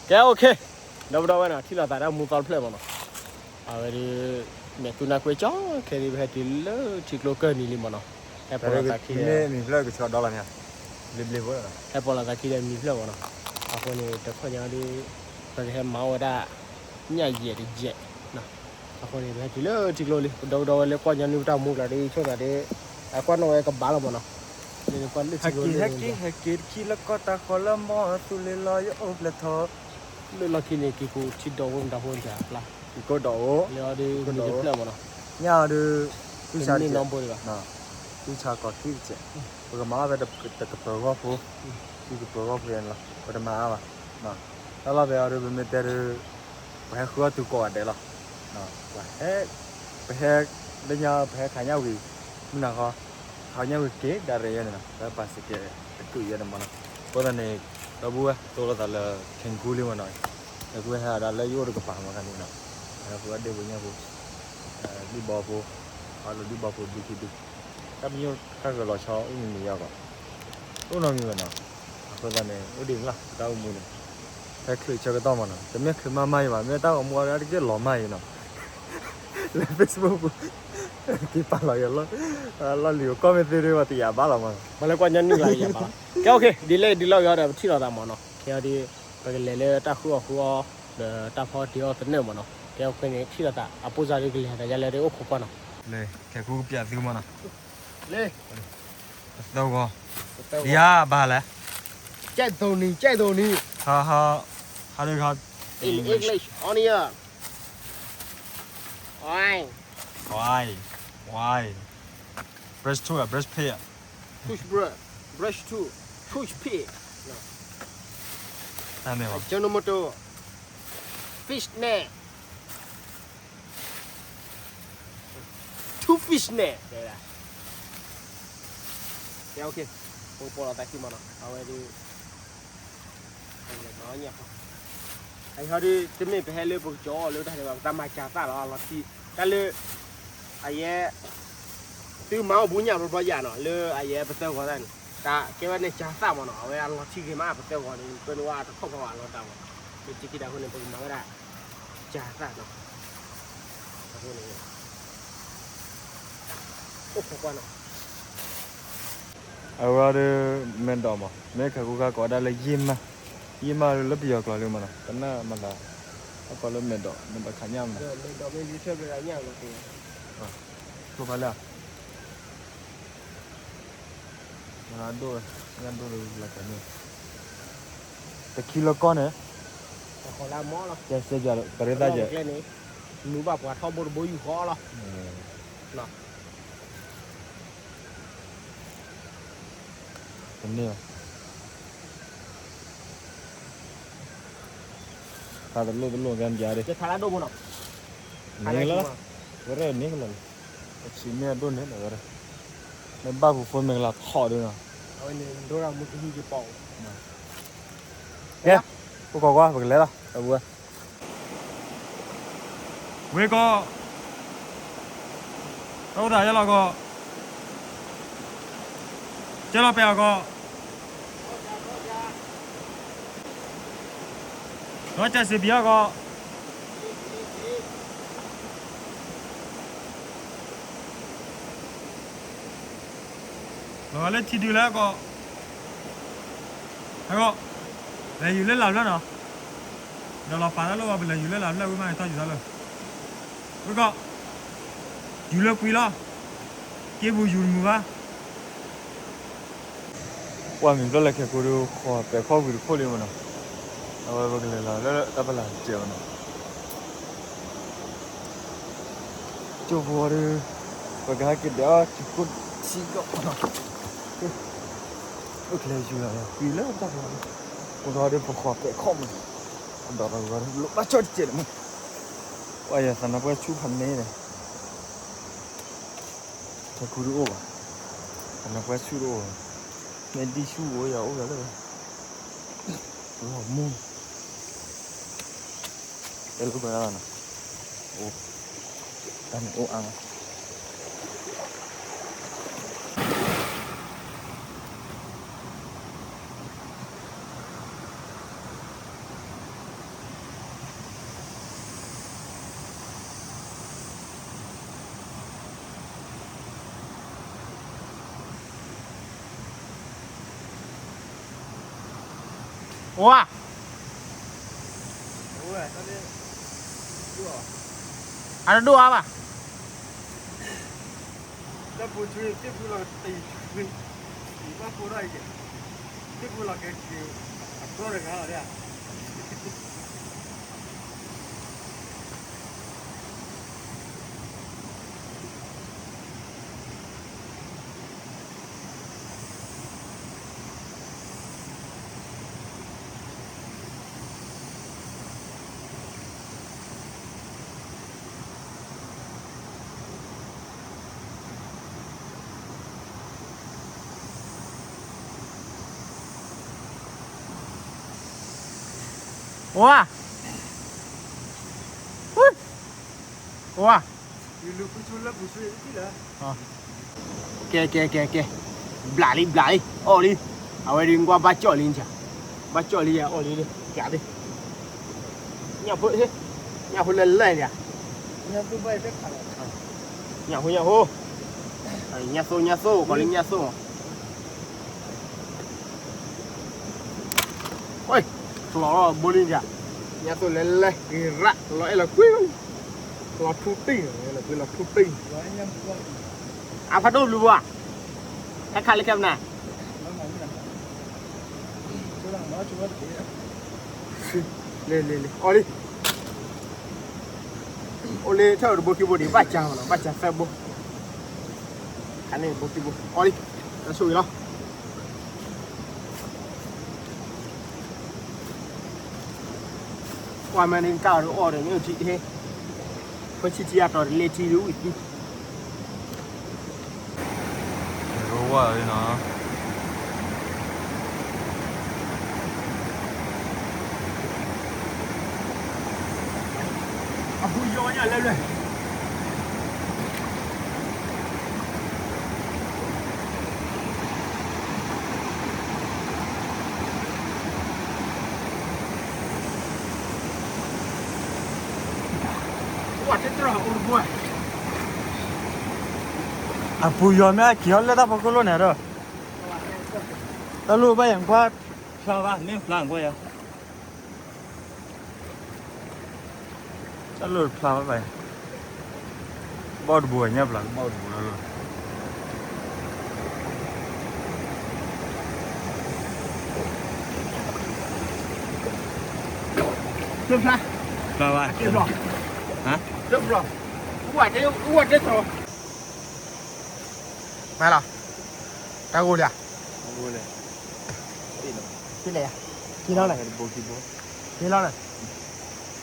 ကဲ okay, ဒီပုၢ်ဒီဝဲၢ်နီၤ ထံၣ်လိာ်သးတၢ်မူသီတဖျၢၣ်မ့ၢ်နီၤ, အဝဲဒုး မဲာ်သူနၢ်ကွ့ကၠီခဲဒုး ပဟဲတုၤလၢထံကျိကၢၢ်နံၤလံမ့ၢ်နီၤ, ဟဲပိာ်လိာ်သးခံဒီး ဟဲပိာ်လိာ်သးခံဒီးမံၤဖျၢၣ်မ့ၢ်နီၤ, အဃိန့ၣ် တခီညါဒီး ပကဟဲမၤဝဲဒၣ် ညၣ်ယဲၢ်တယဲၢ်, အဃိန့ၣ် ပဟဲတုၤလၢထံကျိလံ, ပဒီပုၢ်ဒီဝဲၢ်လၢကွၢ်ညီနုၢ်ပတၢ်မူကျါဒီး ဆိသးဒီး အကွၢ်နီၣ်ဝဲကဘၣ်လီၤမ့ၢ်နီၤ, လၢကွၢ်လၢထံကျိလၢ ဟဲက့ၤတခံလၢကီၢ်တၢ်ဃီလၢမီၢ်သူလ့ၤလီၤယအိၣ်ဖျဲၣ်ထီၣ်, လၢလီၢ်ခံန့ၣ် က့ၤကိးထံဒီဝဲမတၤဖိန့ၣ်တၢ်ပျၢ်, က့ၤကိးဒီးအိၣ်, လၢအီၤဒုးမံၤတဖျၢၣ်မ့ၢ်နီၤ, ညၣ်အီၤဒုး သူၣ်ဆါတကဲး, သူၣ်ဆါကီးခံတကဲး, ပကမၤအီၣ်ဖဲတကပၤဂီၢ်ဖိ, ခံကပၤဂီၢ်ဖိန့ၣ်လီၤ, ပတမၤအါဘၣ်, တၢ်လီၢ်ဖဲအီၤဒုး ပမ့ၢ်တဲဒုး ပဟဲဃုအီၣ်တုၤကိးဂၤဒဲးလီၤ, ပဟဲ ပဟဲ လၢညါပဟဲခးညၣ်ဝံၤ မုၢ်နၤဃီ ခးညၣ်ဝံၤက့ၤဒၣ်ရဲၣ်ယဲန့ၣ်နီၤ, ပဟဲပာ်စကဲးတကုာ်ယဲန့ၣ်မ့ၢ်နီၤ, အဃိသတးန့ၣ် ဒီပုၢ်ဝဲၢ် တိၢ်လိာ်သးလၢ Cancun လံမ့ၢ်နီၤ, လၢကဝဲၢ်ဟဲအဒၣ်လၢယအိၣ်တကပၤမ့ၢ်ခါန့ၣ်နီၤ, ဟဲဃုအီၣ်ဒ့ၣ်ဖိညၣ်ဖိ, ဒ့ၣ်ဘီဖိ, အီၣ်လၢဒ့ၣ်ဘီဖိဒုခံဒု, တၢ်ပညိၣ်တၢ်ဂၢၢ်လီၤဆီအိၣ်မံၤမံၤယါကီး, အိၣ်နီတမံၤဘၣ်နီၤ, အဃိသတးန့ၣ် အိၣ်ဒံးလီၤ ပတၢ်အိၣ်မူန့ၣ်, ဟဲချုးဆၢကတီၢ်မ့ၢ်နီၤ, တမ့ၢ်ချုးမးမးအံၤဘၣ်, မ့ၢ်တၢ်ဂီၤမူအီၤဒၣ်တက့ၢ်လီၤမးအံၤနီၤ, လၢ Facebook ပူၤ က့ၤပာ်လီၤယၤလီၤ, လီၢ်လံၤအိၣ်ကီၢ်မ့ၢ်သ့ဒ်ဝဲတယာ်ဘၣ်လီၤမ့ၢ်နီၤ, ပှၤလၢကွၢ်ညီနုၢ်လၢယၤဘၣ်လီၤ, ကဲ okay, ဒ်လဲၣ်ဒ်လဲၣ်ဂ့ၤဒီး ပထံၣ်လိာ်သးမ့ၢ်နီၤ, ခဲအံၤဒီး ပကလဲၤလၢတၢ်ဃုအီၣ်ဃုအီ ဒီးတၢ်ဖီတ့ၢ်အီၣ်သနၢၣ်မ့ၢ်နီၤ, ကဲ okay န့ၣ် ထံၣ်လိာ်သး အပိၢ်စါဒုးကလဲၤသးယါလၢတအိၣ်ခိးကွၢ်နီၤ, လၢ ခဲကူကပျးသုမ့ၢ်နီၤ လၢ ပသၢဂီၤ ပသၢဂီၤ ယါဘၣ်လဲၣ် ကြိုက်သောနည်း ကြိုက်သောနည်း how how how do you call in English? Onion. Why? Why? Why? Brush tooth อ่ะ brush pig อ่ะ toothbrush, brush tooth, toothpick. တၢ်မ့ၢ်ဝဲ Ajinomoto, fish net. Two fish net တဲဒၣ်, ကဲ okay, ပကပိာ်လီၤသးခံမ့ၢ်နီၤ, အဝဲဒုး အဟီဒုး တမ့ၢ်ပဟဲလၢပကကၠီအီၤလၢတၢ်န့ၣ်ဘၣ်, ပတၢ်မၤစၢၤသၣ်လီၤ အလီၤထံ, တၢ်လၢ အယဲ သုမၤအိၣ်ဘူးညၣ်ဘျီဘျီယၤနီၤ, လၢအယဲပသၢဂီၤသၣ်န့ၣ် တၢ်ကဲဝဲန့ၣ်စၢၤသၣ်မ့ၢ်နီၤ, အဝဲအလီၤထံဂ့ၤမး ပသၢဂီၤန့ၣ် ပၢနုာ်ဝဲတခီၣ်ဖီဘၣ်အလီၤတၢ်မ့ၢ်, လၢခံကတၢၢ်အဃိန့ၣ် ပကမၤဝဲဒၣ် စၢၤသၣ်နီၤ, အဃိန့ၣ် အိၣ်ခိးကွၢ်နီၤ, အဝဲဒီး မဲာ်ဒိးမး မ့ၢ်ခဲကူခါကိးဝဲဒၣ်လၢယ့ၢ်မၢ်, ယ့ၢ်မၢ်လၢပယီၤကျိာ်လံမ့ၢ်နီၤ, တနၢ်မၤသး အကိးလၢမဲာ်ဒိး မဲာ်ဒိးခးညၣ်မးနီၤ, မဲာ်ဒိးမ့ၢ်ယုၢ်ထၢၣ်ဘျီညၣ်လီၤတ့ၢ်, ထိၣ်ဖးလၢ ဒိၣ်ဝဲ ညၣ်ဒိၣ်လၢလီၤတ့ၢ်န့ၣ် တခံလၢကီၢ်န့ၣ် တၢ်ဃီလၢမီၢ်လီၤ, ကဲစဲယၤ ပရ့သၣ်ယၤ နူဘၣ်ပှၤထီဘိတဘိယူၢ်ဃီလီၤ, တန့ၢ်ဘၣ် ခါတလိၣ်တလိၣ်ကဲမပျါဒၣ်, ကဲခါလၢဒိၣ်မ့ၢ်နီၤ, န့ၣ်လီၤ, ဝဲရဲၣ်န့ၣ်ကလီၤလီၤ, အဆံးမ့ၢ်အဒိၣ်န့ၣ်လီၤဝဲရဲၣ်, မ့ၢ်ဘၣ်ပူၤဖိမ့ၢ်ကလီၤထီၣ်ဒၣ်နီၤ, အဝဲန့ၣ်ဒိၣ်ရၣ်မူကဟံၣ်ကပီၤ, ကဲ, အိၣ်ခိးကွၢ် ပကလဲၤလီၤ အဝဲ ဝ့ၢ်ကီၢ်, တၢ်အိၣ်သးယဲလီၤကီၢ်, ကဲလီၤပဲာ်အီၤကီၢ်, ဒီးကဲစံးဘံအီၤကီၢ်, လီၤဂာ်လၢထံဒုလၢကီၢ်, ဟဲကီၢ်, လဲၤယူၤလၢလၢ်ဖျၢၣ်နီၤ, ဒီးလီၤပာ်တၢ်လၢဝဲ ပလဲၤယူၤလၢလၢ်ဖျၢၣ် ဝံၣ်မးန့ၣ်ထီၣ်ယူၤတၢ်လၢ, ဝ့ၢ်ကီၢ်, ယူၤလၢကွံလီၤ, က့ပူၤယူၤတမုာ်ဘၣ်, ကွၢ်မံၤဖျၢၣ်လၢခဲကိဒုး ဃီၤပဲာ်ခီၣ်ဝံၤတခိၣ်လံမ့ၢ်နီၤ, အဝဲပကလဲၤလီၤလၢတၢ်ဖီလာ်တစဲးမ့ၢ်နီၤ, ကၠိဖိဒုး ပကဟဲက့ၤဒဲးအီၣ်ထံကိၣ်ထံကီၢ်မ့ၢ်နီၤ, အိၣ်ကျဲယူၤလီၤ ကွံာ်လၢတၢ်ဖီလာ်, အိၣ်ဒီးဒုးပဃီၤပဲာ်ခီၣ်မ့ၢ်နီၤ, အဒီးတဂီၤဒုးလိၣ်ဘၣ်ဆီၣ်တစဲးန့ၣ်မ့ၢ်, ပှၤယသးနါပှဲၤဆူၣ်ဖးန့ၣ်ဒီး ခဲခူဒုးအိၣ်ဘၣ်, သးနါပှဲၤဆူၣ်တအိၣ်ဘၣ်, မ့ၢ်ဒံၣ်ဆူၣ်အိၣ်ယၤအိၣ်ယၤလၢ လီၤမူ, တဲလိာ်ကွဲဒၣ်နီၤ, အိၣ်, တၢ်န့ၣ်အိၣ်အါမး ပ အိၣ်ဧါ, အတဒိၣ်အါဘၣ်. အိၣ်ဧါ, အိၣ်ဧါ. ကဲ ကဲ ကဲ ကဲ, ဘျးလံ ဘျးလံ အီၣ်လံ, အဝဲဒုးကွၢ်ဘၣ်ကၠီၣ်လံ, ဘၣ်ကၠီၣ်လံ အီၣ်လံ, ကးလံ, ညၣ်ဖိ, ညၣ်ဖိလဲၤလဲၤလံ, ညၣ်ဖိ ညၣ်ဖိ, ညၣ်သိညၣ်သိ ကိးလံညၣ်သိ, ဝဲ, ကျီလီၤဘိလံ, ညၣ်သိလဲၤလဲၤ ဂ့ၤရး လီၤအဲၣ်လီၤကွံ, လီၤထူတံၢ်, လီၤကွံလီၤထူတံၢ်, အဖးဒိၣ်ဘျုးဘၣ်, ဟဲခးလၢခဲမနၤ, လံ လံ လံ အီၣ်လံ, အိၣ်လၢထၢၣ်တဘိခံဘိဒံး ဘၣ်ကၢမနီၤ ဘၣ်ကၢသၢဘိ, ခါန့ၣ်တဘိခံဘိ အီၣ်လံ, တၢ်ဆိၣ်ဂ့ၤလီၤ. ကွၢ်မ့ၢ်န့ၣ်ကၢ်အီၤဒီးအီၣ်ဒီးမ့ၢ်ထံၣ်ဟ့, ဖိဆံးထံအတီၤတလဲၤထံဒုးဝံၣ်သံ, ဝါလီၤနီၤ. အပူၤယီၤညါလဲၤလဲၤ အပူၤယီၤမ့ၢ်အက့ၤအီၤလၢတၢ်ဖီခိၣ်လိၣ်န့ၣ်ဒီး, တၢ်လိၣ်ဘၣ်ယၤကွၢ်, ဖျါဘၣ် မ့ၢ်ဖျါကွၢ်ယၤ, တၢ်လိၣ်တဖျါဘၣ်ဘၣ်, ဘီၣ်တဘိညါဖျါ ဘီၣ်တဘိလီၤ. တဖျါ, ဖျါဘၣ်, တဖျါ, အိၣ်ဝဲတဲသီ, မၤလီၤ, တၢ်ဂိၢ်လံဧါ, က့ၤလီၤ, က့ၤလီၤ, က့ၤလီၤ,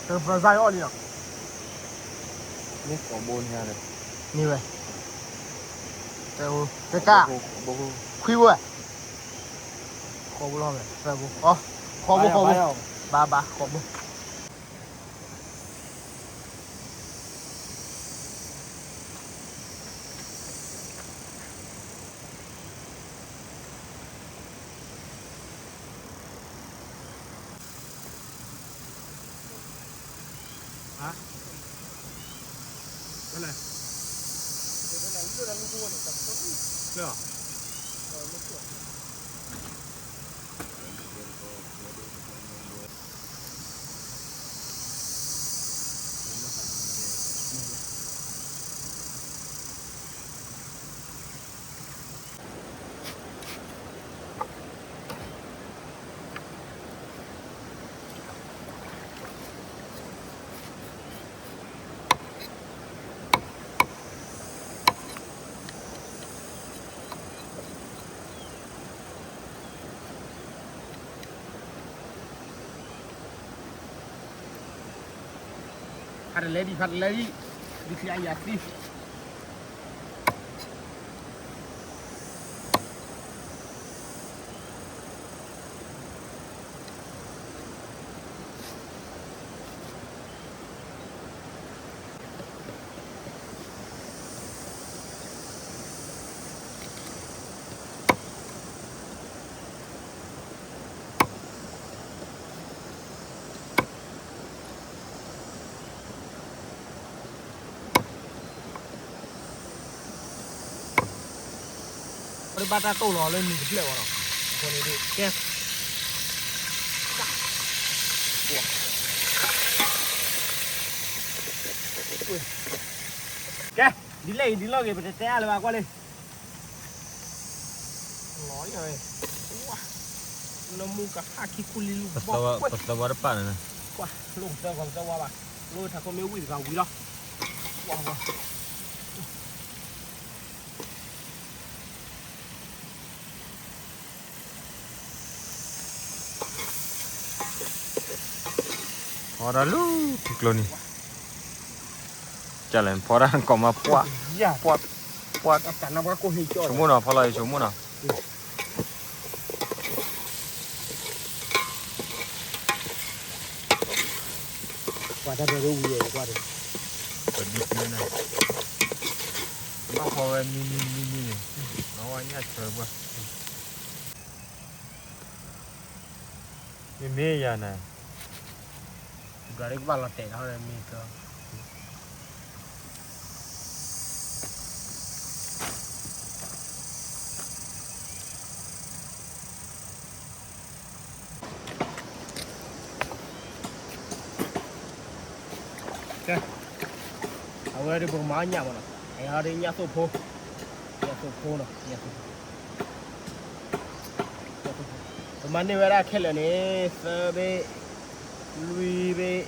တဖျါစၢ်အီၣ်လံလီၤ, န့ၣ်ဝဲ, တကၢ်, ခွံဝဲ, ဃိးဘိလီၤ, ဃိးဘိ ဃိးဘိ, ဘၣ်ဘၣ် ဃိးဘိ. ဖးတလဲဒံး ဖးတလဲဒံး, ဒုးချံအယၤသံ ဘၣ်တၢ်တိၢ်လီၤလၢနံၤတဖျၢၣ်ဝဲလီၤ, အဃိန့ၣ်ဒုး ကဲ, တၢ် ကဲ, ဒ်လဲၣ်ဂ့ၤဒ်လဲၣ်ဂ့ၤ ပတတဲအါလၢၤဘၣ်ကွၢ်လံ. လီၤယဝဲ, နမူကဟးခံခူလံလူၤဘီကွဲ, ပသၢဝါတပာ်န့ၣ်, ကွၢ်, လိၣ်ပသၢဂီၤပသၢဝါဘၣ်, လိၣ်ထးခိၣ်မ့ၢ်ဝံၣ်တဂၤဝံၤလီၤ, ကွၢ်ကွၢ်. ဖီဒၣ်လူၤထံကျိနံၤ, ကလဲၣ် ဖီဒၣ်နကိးမးပှၢ်, ပှၢ်, ပှၢ်, ဆိကမိၣ်နီၤ ဖီလီၤအံၤဆိကမိၣ်နီၤ, ပှၤတၢ်ဒိးဝံၤကွၢ်ဒီး, ပဒ်န့ၣ်, ဘၣ်ဖီဝဲမံမံမံမံန့ၣ်, အဝဲညၣ်ဆၢပှၢ်, မ့မ့ၢ်ယၤန့ၣ်, ယၤဒ်ကဘၣ်လီၤတဲာ်ဒီးမ့ၢ်က ကဲ, အဝဲဒ်ပကမၤအီၣ်ညၣ်မးနီၤ, အဝဲဒ်ညၣ်သိၣ်ဖိ, ညၣ်သိၣ်ဖိနီၤ, ညၣ်သိၣ်ဖိ, ပမၤန့ၢ်ဝဲဒၣ်ခဲလၢာ်န့ၣ် သၢဘ့ၣ်, လွံၢ်ဘ့ၣ်,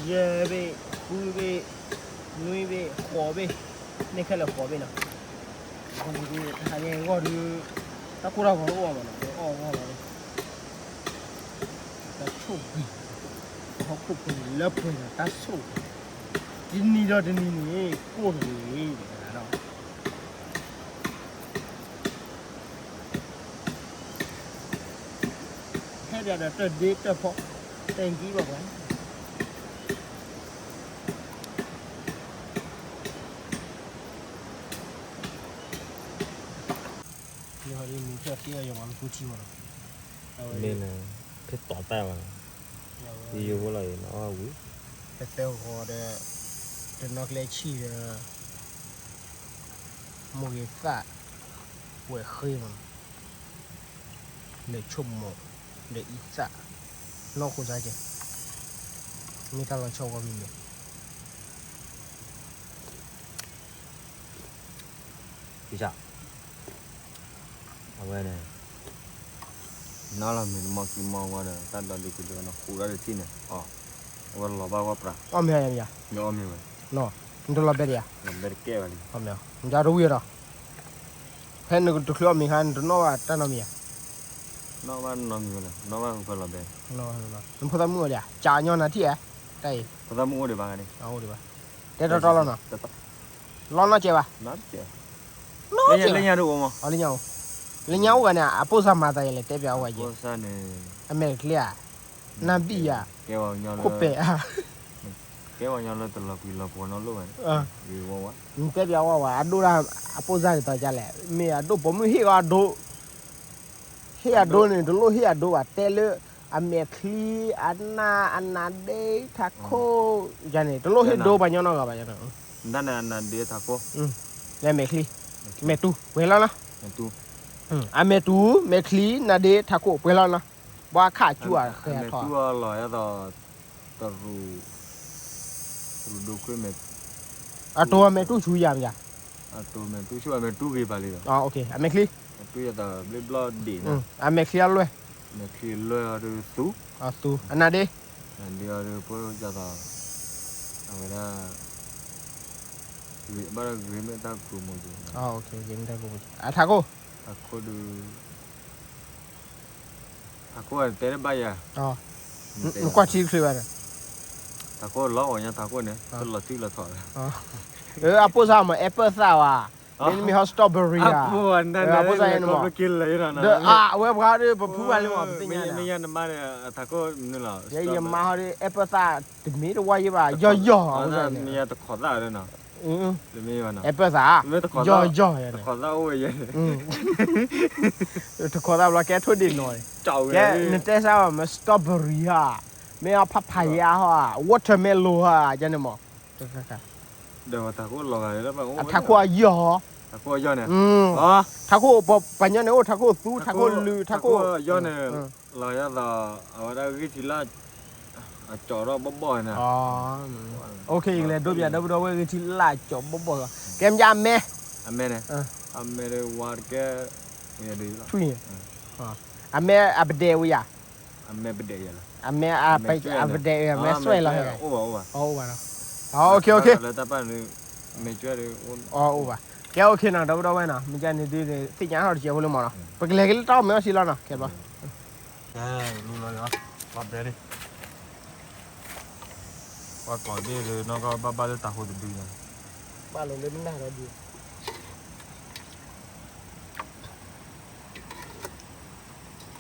ယဲၢ်ဘ့ၣ်, ဃုဘ့ၣ်, နွံဘ့ၣ်, ဃိးဘ့ၣ်, န့ၢ်ခဲလၢာ်ဃိးဘ့ၣ်နီၤ, အဃိန့ၣ်ဒ် တဟါညါအဂီၢ်ဒုး, တၢ်ကိၢ်တၢ်ဂီၤတအိၣ်ဘၣ်မးနီၤ, အီၣ်အဂီၢ်လီၤ, တၢ်ဆိၣ်ဂ့ၤ, ဟီၣ်ခိၣ်ဖိန့ၣ်လၢပှဲၤဒီးတၢ်ဆိၣ်ဂ့ၤ, တနံၤဒီးတနံၤန့ၣ် ကိၢ်တဂ့ၤ, ဟဲဒီးတၢ်ဒ့တၢ်ဖီ, တၢ်ကံဘၣ်ပှၤ, မ့ၢ်ဟီဒ်မ့ၢ်ဖျၢၣ်တ့ၢ်အီၤယမၤလၢပူထံမးနီၤ, မ့ၢ်န့ၣ်, ဖဲတီၤတၢ်ဘၣ်, ယိယိဖိလီၤအံၤနီၤဝံၤ, ဖဲသၢဂီၤဒီး, တနီၤကျဲဆံၣ်ဒီး, မိၢ်ဂ့ၤသၣ်, ဝဲၢ်ဃ့မး, လဲၤဆိကမိၣ်, ဒီးအံသၣ်, နီၢ်ခိစါကဲ, မ့ၢ်တၢ်လီၤဆီဝဲမံၤန့ၣ် ကစၢ်, အဝဲန့ၣ်, နီၢ်လီၤမ့ၢ်နမီၢ်ကံမီၢ်ဝါဒီး တၢ်ဒီဒုးကဒုးနဃူးတၢ်တထံၣ်န့ၣ်, အဝဲလီၤဘၣ်ဝဲပြး, အီၣ်မ့ၢ်ယၤ, ယအီၣ်မ့ၢ်ဝဲ, နတလီၤဘဲဒံးဧါ, လီၤဘဲတကဲဘၣ်လံ, နတၢ်တဝံၤဒီး, ဖဲနတချုးအီၣ်မ့ၤခါ နတနီၣ်ဘၣ်တၢ်နီတမံၤဧါ, နီၣ်ဘၣ်နီတမံၤဝဲလဲၣ်, နီၣ်ဘၣ်ဖဲလီၤဘဲ, နဖိသၣ်မုၣ်အိၣ်ဒံးဧါ, ကၢ်ညီနၤထံၣ်ဧါ, တၢ်အံၤ, ဖိသၣ်မုၣ်အိၣ်ဒံးဘၣ်, တဲတီတီလီၤနီၤ, လီၤနီၢ်ကဲဘၣ်, လၢညါအိၣ်မး, လၢညါအိၣ်ဂၤန့ၣ် အပိၢ်စါမၤသးယလဲၣ် တဲပၠးဝဲယဲ, အမဲာ်ချံဧါ, နၢ်ဘံၣ်ဧါ, ခိၣ်ပဲာ်ဧါ, ကဲဝဲညီလၢတလီၤကွံာ်လီၤပှီၤနီတဘျီဘၣ်, တဲပၠးဝဲဝဲ အဒိၣ်ဒၣ်, အပိၢ်စါန့ၣ်သီကလဲၣ် မ့ၢ်အဒိၣ်ပိာ်မုၣ်ဟ့ၣ်အီၤအဒိၣ်, ဟ့ၣ်အဒိၣ်န့ၣ် တလိၣ်ဟ့ၣ်အဒိၣ်ဘၣ် တဲလၢ, အမဲာ်ချံ, အနၢ်, အနါဒ့, ထးခိၣ်, ယၤန့ၣ် တလိၣ်ဟ့ၣ်ဒိၣ်ပှၤညီနီတဂၤဘၣ်, နနၢ်ဒ့ထးခိၣ်, လၢမဲာ်ချံ, မဲာ်တူ, ပှဲၤလီၤနီၤ, အမဲာ်တူ, မဲာ်ချံ, နၢ်ဒ့, ထးခိၣ် ပှဲၤလီၤနီၤ, ဘၣ်ခးကၠူအဃဲထီၣ်, အတိၤအမဲာ်တူဆူယၤမယၤ, အမဲာ်ချံ, အမဲာ်ချံအလွဲၢ်, အနၢ်ဒ့, အဝဲဒၣ်, ဘၣ်ဂ့ၤမ့ၢ်တၢ်ကိးမး, အထးခိၣ်, ထးခိၣ်ဒုး, ထးခိၣ်တဲတဘၣ်ယၤ, နကွၢ်ထံတချုးဘၣ်ဒီး, ထးခိၣ်လီၤအီၤညါထးခိၣ်န့ၣ် တလီၤထံလီၤထီၣ်လၢ, အပိၢ်စါမး apple သၣ်ဝဲ, မ့တမ့ၢ်ဟီ strawberry ဧါ, အပိၢ်စါန့ၣ်မး, ဒီးအဝဲပှၤဒီး ပဖုဝဲလံမး ပသ့ၣ်ညါန့ၣ်, ယမါဟီဒီး apple သၣ်တမ့ၢ်တဝါယဲဘၣ် ယီၢ်ယီၢ်, အပိၢ်စါ, apple သၣ်, ယီၢ်ယီၢ်, တခိးသၣ်ဘျီကဲထိၣ်ဒ့ၣ်နီၤ, ကဲနတဲစါဘၣ်မး strawberry ဟါ, မ့ၢ်အ papaya ဟါ, watermelon ဟါ, ယန့ၣ်မး, ထးခိၣ်အယီၢ်, ထးခိၣ်ပှၤညီန့ၣ်အိၣ်ထးခိၣ်သူ ထးခိၣ်လုာ် ထးခိၣ်, လီၤယၤသး, အဝဲဒၣ်ဂံၢ်ထံလၢ်, ကၠီၣ်ထီၣ်ဘီၣ်ဘီၣ်န့ၣ်, အိၣ်ခ့ ယကလဲၤဒိပၠးဒီပုၢ်ဒီဝဲၢ်ဂ့ၤထံလၢကၠီၣ်ဘီၣ်ဘီၣ်လီၤ. ကဲမ့ၢ်အမဲ, အမဲန့ၣ်, အမဲဒီးဝါတကဲ, ထွံၣ်, အမဲအပဒဲးဝဲယၤ, အမဲပဒဲးယၤလီၤ, အမဲအပဒဲး အမဲစွဲလီၤ, အိၣ်ဘၣ်, အိၣ်ဘၣ်, အိၣ်ဘၣ်လီၤ, အိၣ်ဘၣ်, ကဲအိၣ်ခ့နီၤ ဒီပုၢ်ဒီဝဲၢ်နီၤ မ့ၢ်ကန့ၣ်ဒုး သ့ၣ်ညါထီၣ်တစဲးဖိလၢမီၤနီၤ ပကလဲၤက့ၤလၢတၢ်အီၣ်မ့ၤအီထံလီၤနီၤ ခဲဘျီ ကဲ လူလီၤယီၤ လီၤဘဲလံ ပှၤကျီၢ်ဘ့ၣ်ဒီး နီၢ်ကီၢ်ဘၣ်ဘၣ်လၢတၢ်ဟူးတဒုညါ ဘၣ်လိာ်လၢမနုၤဒီးဒုး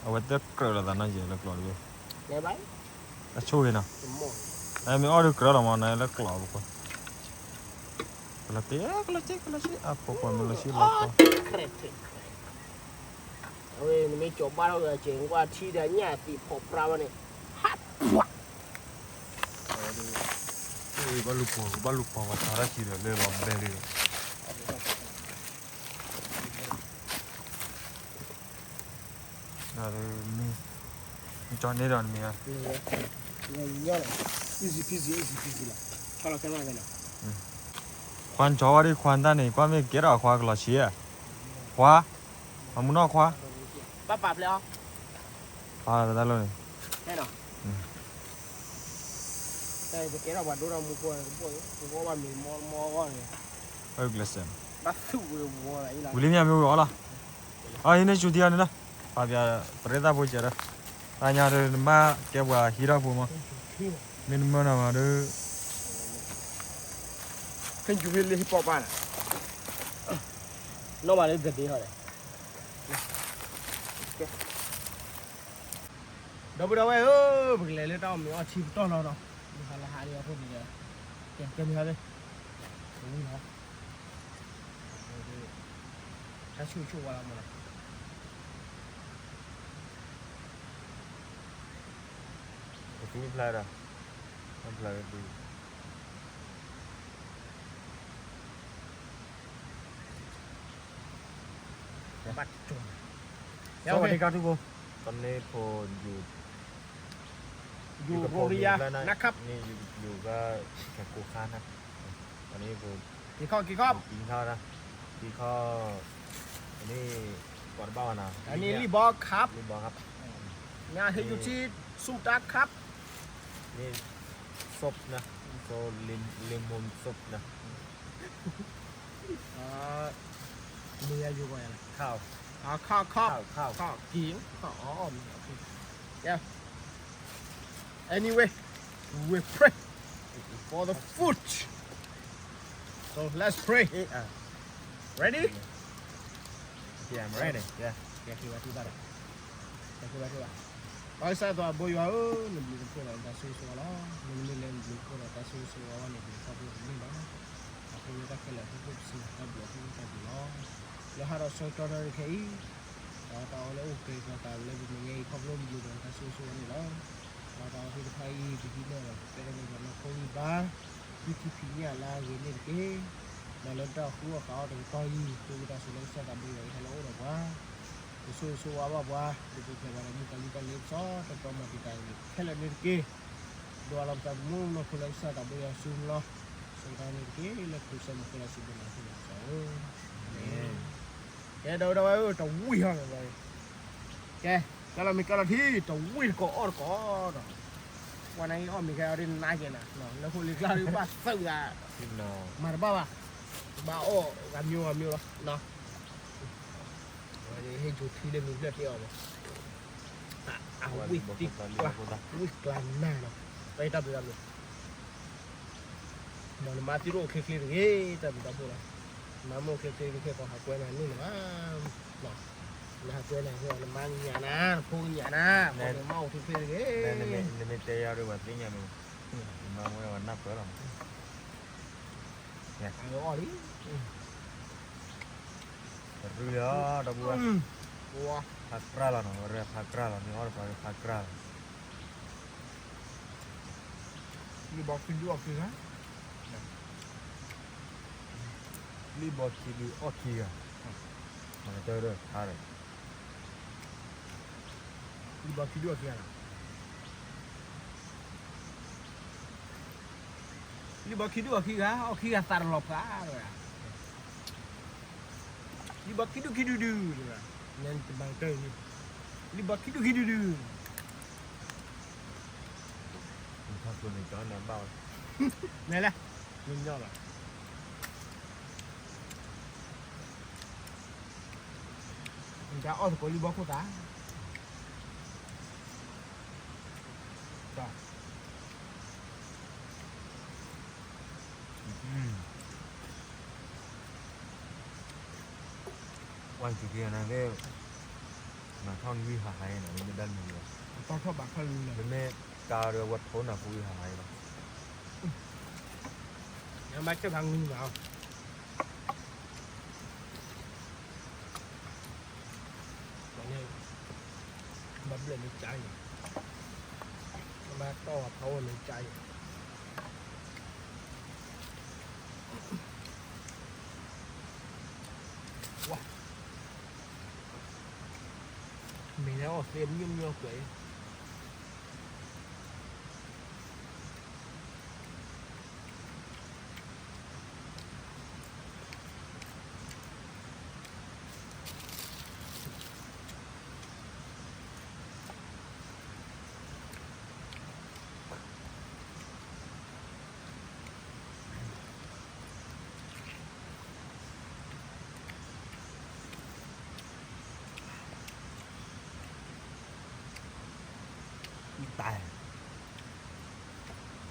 အဝဲတကြၢးလီၤသးနီၢ်ယဲၢ်လၢကျီၢ်တဘ့ၣ် တၢ်ဆိၣ်ဂ့ၤနီၤ မ့ၢ်အီၣ်ဒုးကြၢးလီၤမး နလၢကျီၢ်ပူၤ ကလီၤတ့ ကလီၤတ့ ကလီၤတ့ အဖိခွါမ့ၢ်လီၤဆံလီၤ အဝဲ နမ့ၢ်ကၠီၤဘၣ်ထီၣ်က့ၤ က့ၤကွၢ်ထံဒီးညၣ်သံးဖီၣ်ပြၢ်ဘၣ်န့ၣ် ဟး ဘၣ်လူၤပီၢ် ဘၣ်လူၤပီၢ်ဝဲသးတၢ်စံးဒီးလၢလီၤဘဲလံဒီး မ့ၢ် ကၠီၤန့ၢ်ဒီးနမ့ၢ် easy peasy easy peasy လီၤ ဆီလီၤခဲမးကဲနီၤ ခွါကၠီၤဝဲဒ်ခွါတၢ်န့ၣ် ကွၢ်မ့ၢ်ကဲထီၣ်ခွါကလီၤဆံး ခွါ အမူနီၢ်ခွါ ဘၣ်ပာ်ဖျဲးအီၤ ခွါတၢ်လိၣ်န့ၣ် ဟဲနီၤ တကဲထီၣ်ပှၤဒိၣ်ထီၣ်မူခိၣ် တဘိၣ် ပဂီၢ်ဘၣ်မံၤမီမီဂီၢ်န့ၣ် ဘၣ်သူၣ်ဝဲဝီၤလီၤ ဝံၤလံမ့ၢ်မ့ၢ်ဝံၤအီၤလီၤ အဟံးန့ၢ်စူၤထံအီၤန့ၣ်လီၤ ပှၤပျးပရ့သၣ်ဖိစဲးဒီး တၢ်ညါဒီးနမ့ၢ်ကဲပှၤဟံးထီၣ်ဖိမး မ့ၢ်နမၢနၤမးဒီး ဖဲယူၤဟ့လ့ဟ့ပီၣ်ပၣ်န့ၣ် နီၢ်မးလၢကဒ့ဟီၣ်ဒီး ဒီပုၢ်ဒီဝဲၢ်ဧၢ ပကလဲၤလၢတၢ်အီၣ်မ့ၤအီထံပတီၢ်လီၤနီၤ ဟးလၢဟးလံအဃိန့ၣ်ဒီး ကဲကဲမ့ၢ်ဟီၣ်သ့ၣ် ဝံၤလီၤ တၢ်ဆိၣ်ဆိၣ်ဝါလီၤမးနီၤ ကသူဖျါဒီး ဖျါကသူ ဘၣ်ကၠီၤ สวัสดีครับทุกคน ตอนนี้ผมอยู่ อยู่โรงเรียนนะครับ นี่อยู่อยู่ก็แข่งโกคาร์ทนะ ตอนนี้ผม กินข้าวกินข้าว กินข้าวนะ กินข้าว อันนี้ก่อนบ้านนะ อันนี้รีบบอลครับ รีบบอลครับ งานให้อยู่ที่สุดาครับ นี่ซุปนะ โซเลมเลมอนซุปนะ မ့ၢ်ယၤယိၤဂီၤယၤလီၤ ข้าว อ่าข้าวข้าวข้าวข้าวกินข้าวอ๋อ โอเค yeah anyway we pray for the food so let's pray ready yeah I'm ready yeah ကဲက့ၤဘၣ်က့ၤဘၣ်ဒီး ကဲက့ၤဘၣ်က့ၤဘၣ် ပကစၢ်သးဘိယွၤဧၢ နဘျုးနဖှိၣ်ဒီးတၢ်ဆိၣ်ဂ့ၤဆိၣ်ဝါလီၤ နမ့ၢ်လဲၤနဘျုးနဖှိၣ်ဒီးတၢ်ဆိၣ်ဂ့ၤဆိၣ်ဝါဝဲန့ၣ် ပကခီဖျိတမ့ၢ်လီၤ အဃိဝဲတၢ်ခဲလၢာ်အဖီခိၣ်ပစံးတၢ်ဘျုးအဖီခိၣ်တၢ်ဘျုးလီၤ လၢဟးဒီးဆၢကတီၢ်နၣ်ရံၣ်ခဲအံၤ ဒီးတၢ်အီၣ်လၢအိၣ်ကဲကီတၢ်လၢပမဲာ်ညါအံၤ ခီဖျိမ့ၢ်ဒီးတၢ်ဆိၣ်ဂ့ၤဆိၣ်ဝါန့ၣ်လီၤ ဒီးတၢ်အီၣ်သ့ၣ်တဖၣ်အံၤ ပဟံးန့ၢ်ဒီးပတဲတၢ်န့ၣ်ဒီးနီၢ်ခိဝံဘါ သုထံဖံးညၣ်လၢအဂ့ၤန့ၣ်တက့ၢ် ဒီးလၢတၢ်ဃုအီၣ်ဃုအီတကတီၢ်အံၤ ဃုကတၢ်ဆိၣ်လၢကစၢ်သးဘိယွၤအံၤဟဲလၢအအိၣ်ဒီးပှၤ ကဆိၣ်ဂ့ၤဆိၣ်ဝါဘၣ်ပှၤ ဒုးပူၤဖျဲးပှၤဒီးမုၣ်ကီၤလံၢ်တၢ်လ့ပစီ တၢ်တီမၤတံာ်တာ်အဂ့ၤခဲလၢာ်န့ၣ်တက့ၢ် ဒိးအလီၤပသးသမူနီၢ်ခိလၢကစၢ်သးဘိယွၤဆူလီၤ စံးတၢ်န့ၣ်တက့ၢ် လၢခရံာ်စၢ်မုၢ်ခိလၢစံးဘျုးနၤခိလၢကစၢ်ဧၢ ကဲဒီးဒီးဝဲတဝံၢ်ဟီၣ်န့ၣ် ကဲ ကဲလီၤမ့ၢ်ကဲလီၤထံ တဝံၢ်တကိးအီၣ်တကိးဒီး ပှၤနာ်က့အီၣ်မ့ၢ်ကဲအီၤဒ်နါကဲနၤ လၢဖိလံၤကျါဒ်ဘၣ်သုးဂၤ မၤတဘၣ်ဘၣ် ဘၣ်အီၣ်ဂၤမံၤဂၤမံၤလီၤ ဟ့ၣ်ကၠိထံလၢမ့ၢ်ဖျၢၣ်ကဲအီၤမး အဝံၢ်သံကျါ ဝံၢ်ကျါနၤနီၤ တၢ်အံၤတၢ်ဘျုးတၢ်ဘျုး မ်နမၤသံတအိၣ်ချ့ချ့တဂ့ၤ တၢ်ဘျုးတၢ်ဖှိၣ်လီၤ မၤမ့ၢ်အိၣ်ချ့ချ့တဂ့ၤ ခဲကီးဟးကွဲနၤန့ၣ်လၢၤဘၣ် နဟးကွဲနၤဟ့ၣ်အီၤ နမါကညးနၤ နဖိကညးနၤ ဖိန့ၣ်မၤအိၣ်ချ့ချ့တဂ့ၤ နမ့ၢ်တဲယၤဒီးပှၤသ့ၣ်ညါမ့ၢ် နမၤမ့ၢ်ဝဲနၢ်ပၢၢ်လီၤ အီၣ်လံ ရူလီၤ ဒီပုၢ်ဝဲၢ် ဖးကြၢ်လီၤနီၤ ဝဲဖးကြၢ်လီၤ မ့ၢ်အီၣ်တပှၤဖးကြၢ်လီၤ လံဘီခံဒုအီၣ်ခံဂၤ လံဘီခံဒုအီၣ်ခံဂၤ မၤကတၢၢ်ဒီးဖးဒီး လံဘီခံဒုအီၣ်ခံဂၤလီၤ လံဘီခံဒုအီၣ်ခံဂၤလီၤ လံၣ်ဘီခံဒူၣ်အီၤခံဂၤ, အီၣ်ခံဂၤသးတလီၤပှၤတဝဲ, လံၣ်ဘီခံဒူၣ်ခံဒူၣ်ဒု, နတမၤတၢ်, လံၣ်ဘီခံဒူၣ်ခံဒူၣ်ဒု, နလဲၤ, နညီလီၤ. နတအီၣ်သကိးလံၣ်ဘီခိၣ်သး, ဝဲက့ၤနၤသ့ၣ်, နထီၣ်နဝံၣ်ဟးဟးနီၤ, မ့ၢ်ဒၣ်နဝံၣ်, တၢ်ထီၣ်ဘးခီၣ်လံလီၤ, မ့မ့ၢ်ကါဒီးဝဲထိနၤဖိဝံၣ်ဟးဟးလီၤ, နဘၣ်ဆဲးဖးငွံမး, ဘၣ်ဘျဲၣ်မ့ၢ်ကါအံၤ, ဘၣ်တီၢ်ဖးအိၣ်မ့ၢ်ကါအံၤ, ဝါ, မ့ၢ်လၢအီၣ်သ့မညိမညိကွဲး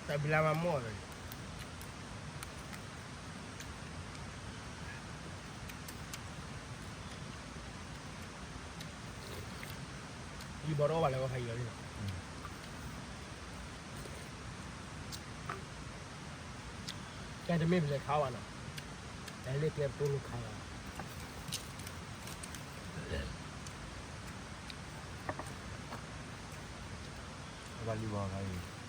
တၢ်ဘံလါမးမိၢ်လီၤ, ယဘီတအီၣ်ဘၣ်လၢဝဲဖးယံၤလီၤ, ကဲတမ့ၢ်ပလဲၤခးဘၣ်နီၤ, တၢ်လၢကျဲပတိလိၤခးလီၤ. အဘၣ်လံဘီခါအံၤ,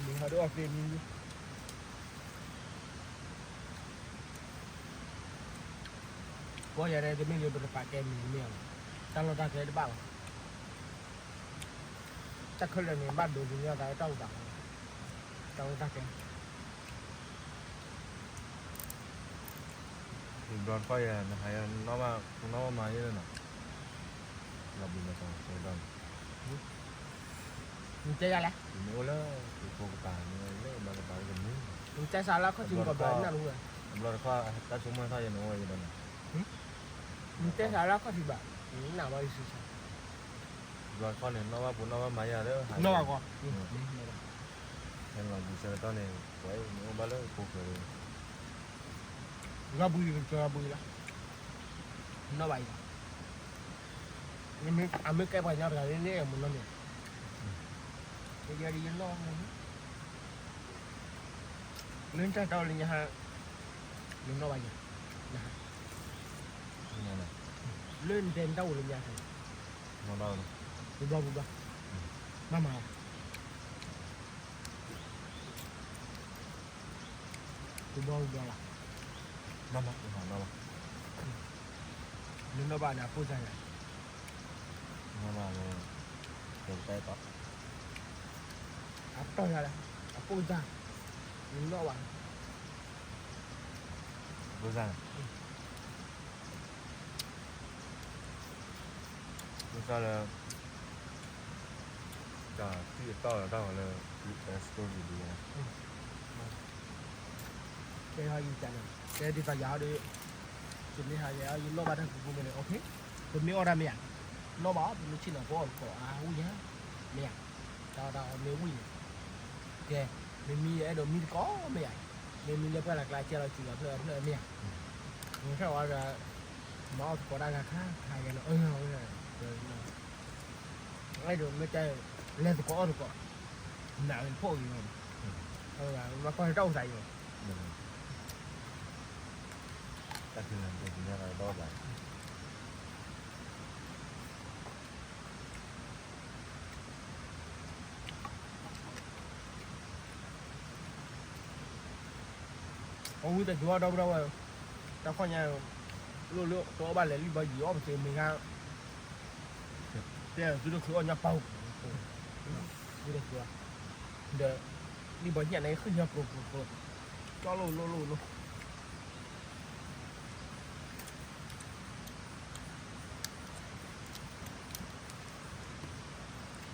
မ့ၢ်ဟးဒိၣ်အီၣ်သ့မံၤ, ကီၢ်ယၤဒဲး တမ့ၢ်လၢပတပာ်ကဲမံၤတမ့ၢ်အီၤ, တၢ်လီၢ်တၢ်ကျဲတဘၣ်ဘၣ်, တၢ်ခဲလၢာ်န့ၣ် ဘၣ်ဒိးကညီသးလၢတၢ်အိၣ်သး, တၢ်လီၢ်တၢ်ကျဲ ယဘျီတခီယဲ နဟးယဲ နီၢ်ဘၣ် နီၢ်ဘၣ်မၤယဲလၢနီၤ, လီၤဘှံးလီၤတီၤဆၢကတီၢ်န့ၣ်, နတဲယၤလဲၣ်, နအိၣ်လၢ ယဖိကပၤ နလၢဘၣ်ကပၤလၢကမုာ်, နတဲစးလၢခီၣ်ထံးကီၢ်ဘျီနၢ်တဝဲ, တဘျီတခီ တၢ်ဆိကမိၣ်ထီၣ်ယဲ နအိၣ်ဝဲယဒီးနီၤ, နတဲစးလၢခီၣ်ထံးဘၣ်, နနၢ်ဘၣ်ယစံးဆၢ ဘျီတခီန့ၣ် နီၢ်ဘၣ်ဖိနီၢ်ဘၣ်မၤယၤလၢ နီၢ်ဘၣ်ကီး, ဟဲလီၤဘှံးဆၢကတီၢ်န့ၣ် ပှၤနအိၣ်ဘၣ်လၢဖိဃဲၤ, လီၤဘှံးကစၢ်လီၤဘှံးလီၤ, နီၢ်ဘၣ်ယၤ, အမ့ၢ်ကဲပှၤကညီတဂၤလၢန့ၣ် မုၢ်နီၢ်န့ၣ်, ယဲဒၣ်ယနီၢ်မုၢ် လၢနတၢ်တီလၢညါဟါ, ယနီၢ်ဘၣ်ယၤ, လၢနတဲနတၢ်အိၣ်လၢညါဟါ, ပဘျီပဘျီ, မ့ၢ်မၤလီၤ, ပဘျီပဘျီလီၤ, မ့ၢ်မၤ, နနီၢ်ဘၣ်န့ၣ် အပိၢ်စၢ်ယၤ, နနီၢ်ဘၣ်န့ၣ်, အတီၢ်ယၤလၢ, အပိၢ်စၢ်, နနီၢ်ဘၣ်, အပိၢ်စၢ် မ့ၢ်စၢ်လၢ တၢ်ထံၣ်အတီၢ်လီၤတၢ်ဂီၤလၢ story ဒ်ဝဲ, ကဲဟီယကန့ၣ် ကဲဒ်သိးယၤဒီး ယမ့ၢ်ဟးယၤ ယနီၢ်ဘၣ်တၢ်ကူကူမ့ၢ်န့ၣ် okay, ပမ့ၢ်အီၣ်တၢ်မ့ၢ်ဧါ, နီၢ်ဘၣ်အီၤ ပမ့ၢ်ဆ့ၣ်နီၤ ပအီၣ်တကိးအါဝံၣ်ဧါ, မ့ၢ်ဧါ, တၢ်အီၣ်တၢ်အီမ့ၢ်ဝံၣ်န့ၣ်, ကဲ, မ့မ့ၢ်ယအဲၣ်ဒိးမံတကိးမ့ၢ်ဧါ, မ့မ့ၢ်လၢပှၢ်လၢ်ကျါ ကဲလီၤစံၣ်လီၤဖျၢၣ်အဖျၢၣ်မ့ၢ်ဧါ, မ့ၢ်ထဲအီၤဒီး မၤအီၣ်သကိးတၢ်ဂၤခါခါယဲနီၤ, အဲၣ်ဒိးမ့ၢ်တဲ လဲၤသကိးအီၣ်သကိး, နးဝဲဖှိၣ်ဂ့ၤလီၤ, မၤကီၢ်တၢ်အိၣ်သးအံၤလီၤ, တၢ်ဖံးလၢ်တသ့ၣ်ညါဒီး အဝံတကၠိဒီပုၢ်ဒီဝဲၢ်, တၢ်ခီၣ်ညါ, လိၣ်လၢတအီၣ်ဘၣ်လဲၤလံဘီယံၤအီၣ်ပသ့မ့ၢ်ဂၤ, တဲသုတချုးအီၣ်ညါပၢ်, သုတချုး, ဒီး လံဘီညၣ်န့ၣ် ဃုညါပြိပြိပြိ, ကၠီလိၣ်လိၣ်လိၣ်လိၣ်.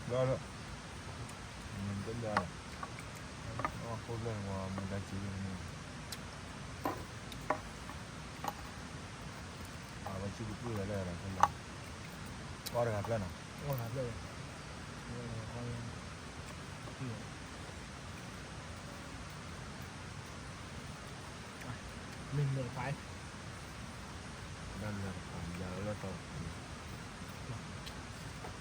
ဘျီလၢ မ့ၢ်တဘျီလၢ အခိၣ်ဘျီန့ၣ် ပှၤမူဒါစံးန့ၣ် အဝဲစံးကပှ့ၤဝဲလၢ ကီတဂၤဖျၢၣ်နီၤ, ကီတဂၤဖျၢၣ်ဝဲ, မ့ၢ်မ့ၢ်တဖၣ် ဒၣ်လၢတဖၣ်ယၤလၢတၢ် တလဲၤ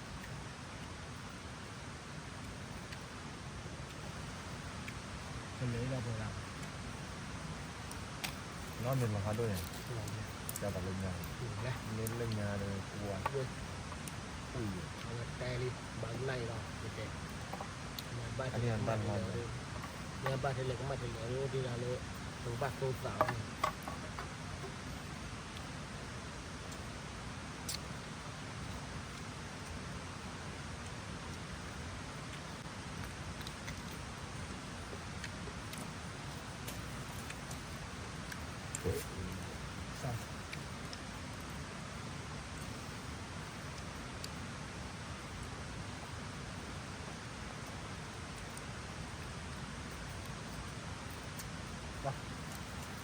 ဒီးပှၤလၢ နီၢ်မ့ၢ်လီၤဟးဒိၣ်န့ၣ် ကၢ်တၢ်လၢညါ, မ့ၢ်လၢညါဒီးကွၢ်, အဝဲတဲလံ ဘၣ်ကနၣ်အံၤလီၤ ကတဲ, ဘၣ်တလဲၤ မ့ၢ်ဘၣ်တလဲၤကမၣ်တလဲၤ အိၣ်ဒံးဒၣ်လၢ ပကဘၣ်သိသးလီၤ.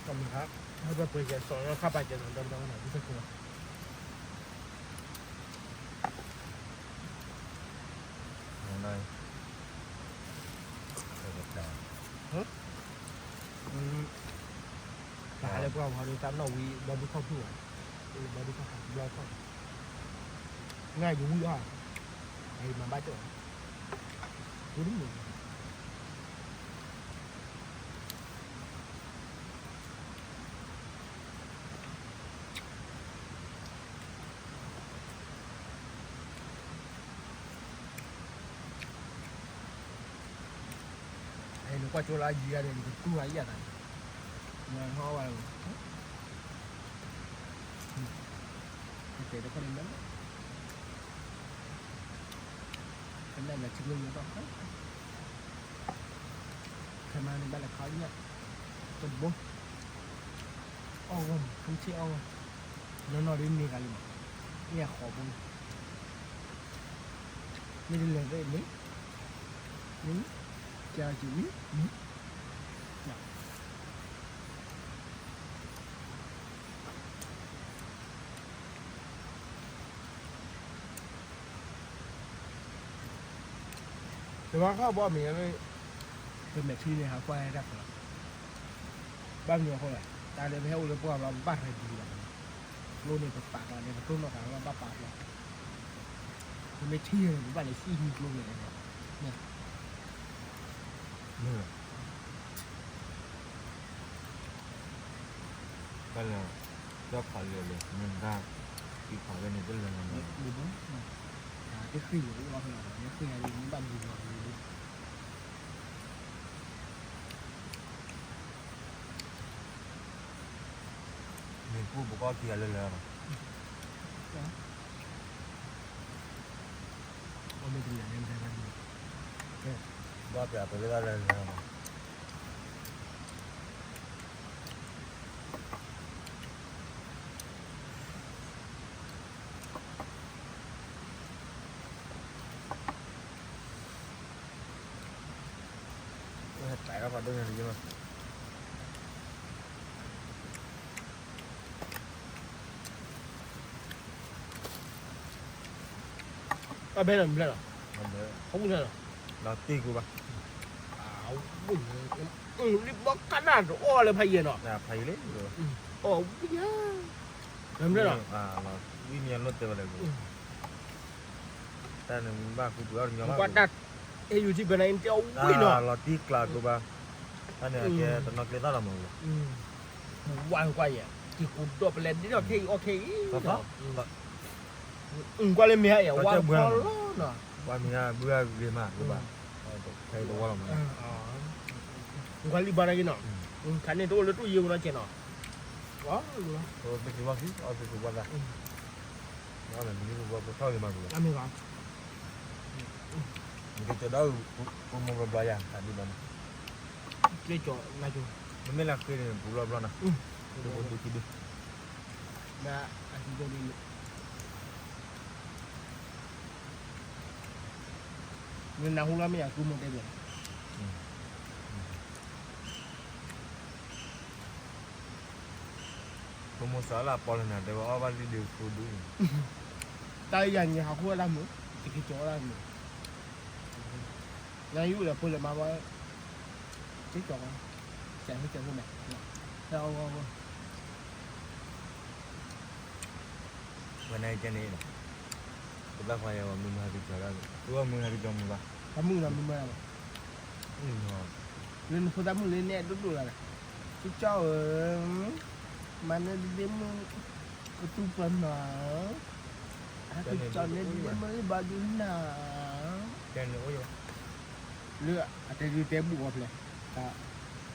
ကမၤဟါ, ဟဲဘၣ်ပှဲၤကဲစီၤလီၤခါပာ်ကဲနီၤ ဒီဒီနီၤ ဒ်သိးကလီၤ. တၢ်ဟးလၢပှၢ်ဝဲဒီး တၢ်နီၣ်ဝံၤ ဘီဒုခီၣ်ဖုၣ်ဘၣ်, ဘီဒုခီၣ်ဖုၣ် ဘျီခီၣ်, နယဝံၤအီၤ, အမၤဘၣ်ကၠီၣ်, ဝံၤတမုာ် နကွၢ်ကၠိလၢအယံၤဂၤန့ၣ် နကတူၢ်အယၣ်သးန့ၣ်, နဟီဝဲ, ကတဲတခီန့ၣ်လၢ ကနၣ်လၢထံကျိယိၤဘၣ်, ခဲမၤန့ၣ်ဘၣ်လဲၤခီညၣ်, တဘိ, အီၣ်ဂီၢ်မး ဖုဆ့ၣ်အီၣ်ဂီၢ်, နီၢ်နီၢ်ဒ်န့ၢ်ဂၤလံမး, န့ၢ်အဃိးဘိ, မ့ၢ်တလဲၤသ့ၣ်န့ၣ်, မ့ၢ်, ကဲအီၤက့ၤမ့ၢ်, မ့ၢ် တဘၣ်ဃီဘီမ့ၢ်, ပမဲာ်ထံန့ၣ် ဟးကွၢ်ဟဲတၢ်ဖျိ, ဘၣ်မနုၤအဃိလဲၣ်, တၢ်လၢပဟဲအိၣ်လၢပှၢ်ဘျီ ပဘၣ်ရဲၣ်ဒံးလီၤ, ကျိန့ၣ် ပပာ်ကျါန့ၣ် ပတိၢ်နီၣ်ကျါလီၤ ဘၣ်ပာ်ဖျိ, ပမ့ၢ်ထံၣ်န့ၣ် ပဘၣ်လဲၤစံၣ်ဟံးကျိန့ၣ်, မ့ၢ် ဘၣ်လၢ ဒီခီလၢာ်လၢာ် မ့ၢ်တၢ် သံခီဝဲန့ၣ် တလၢာ်လီၤ, တဃ့ၢ်လီၤအိၣ်လီၤဖဲလီၤ မ့ၢ်ဃ့ၢ်ယၤလံ မ့ၢ်ဘၣ်ဘူးလီၤ, မ့ၢ်ပူၤပကီၢ်ခံဂၤလၢလၢာ်လီၤ, ဘၣ်ပျၢ်ပလၢတၢ်လၢလၢာ်လီၤ. တၢ်ဖးဒိၣ်ညါလံ, အဘဲလီၤမ့ၢ်လီၤ, ဟီၣ်မုၢ်လီၤ, လီၤတ့ၢ်ကူဘၣ်, လံဘီကနၣ်တအီၣ်လၢဖးယံၤနီၤ, ဖးယံၤလံ, အီၣ်ဝံၣ်ညါ, မ့ၢ်လီၤ, ဝံၣ်မ့ၢ်လီၤတဲဝဲလဲၣ်, တၢ်န့ၣ်ဘၣ်ဃုပှဲၤအီၣ်တညီဘၣ်, ကွၢ်တၢ် ဟဲယူၤထံပၢၢ်န့ၣ် တဲအီၣ်ဝံၣ်နီၤ, လီၤတ့ၢ်ကျါကူဘၣ်, တၢ်န့ၣ်ကဲတနီၤကျဲသၣ်လီၤမး, ဝါကွၢ်ယဲ, က့ၤကူဒီးပလဲၤဒ်ဒီးခဲအံၤအီၣ်ခဲအံၤ, ကွၢ်လၢမ့ၢ်ဟဲအံၤ ဝါဖီလီၤနီၤ, ဝါမ့ၢ်ဟဲဘုဂၤဂ့ၤမး, ဖဲတဝီလီၤမး, ကွၢ်လံဘီတၢ်က့ၤနီၤ, ခါန့ၣ်တအိၣ်လၢတူၢ်ယ့ၢ်ဝဲနီၤကဲနီၤ, ပက့ၤဝါခံ အီၣ်သ့ၣ်သ့ၣ်ဝါသး, မ့ၢ်ပထီၣ်ဂ့ၤမး, နကတဲဒီး ပမိၢ်ဘျီဘျီယၤ တၢ်ဒ်ဘၣ်န့ၣ်, လၢကၠီၤနၤကၠီၤ, နမ့ၢ်လၢဃ့န့ၣ် ပူၤဘျီဘျီနီၤ, ဒိၣ်ဒိၣ်ခံဒု, နအကၠီၤဒိၣ်, နနၢ်ဟူလီၤမ့ၢ်ယၤ ကူမိၢ်တဲဘၣ် ပမိၢ်စးလၢအပီလၢနၤတဲဝဲအီၣ်ဘၣ်လံဒုးဖိဒု, တၢ်ယၤန့ၣ်ဟးဃုအီၣ်တၢ်မုာ်, ယကကၠီၤအီၣ်တၢ်မုာ်, နယူၢ်ဒီးဖိလၢမၤဘၣ်, ကကၠီၤ, ကၠီၤဖိကၠီၤဖိန့ၣ်, ဟဲအီၣ်ဝဲ, ဝဲနကဲန့ၣ်လီၤ, တဘၣ်ခွါယဲဝဲမုၢ်မၤကကၠီၤဒၣ်, သူဝဲမုၢ်မၤကကၠီၤမုၢ်ဘၣ်, တၢ်မုၢ်နီၤမုၢ်မၤ, လၢနဖိသၣ်မုၣ်လၢနဲဒိၣ်ဒိၣ်လၢ်လၢ်, ကကၠီၤဧၢ, မၤနဲဒ်မုၢ်, ပသူပနီၤ, အကကၠီၤနဲဒ်မုၢ်လၢဘၣ်ဒုးနၤ, လၢအတဲဒုးတဲဘူၣ်အီၤဖျဲၣ်, တၢ်,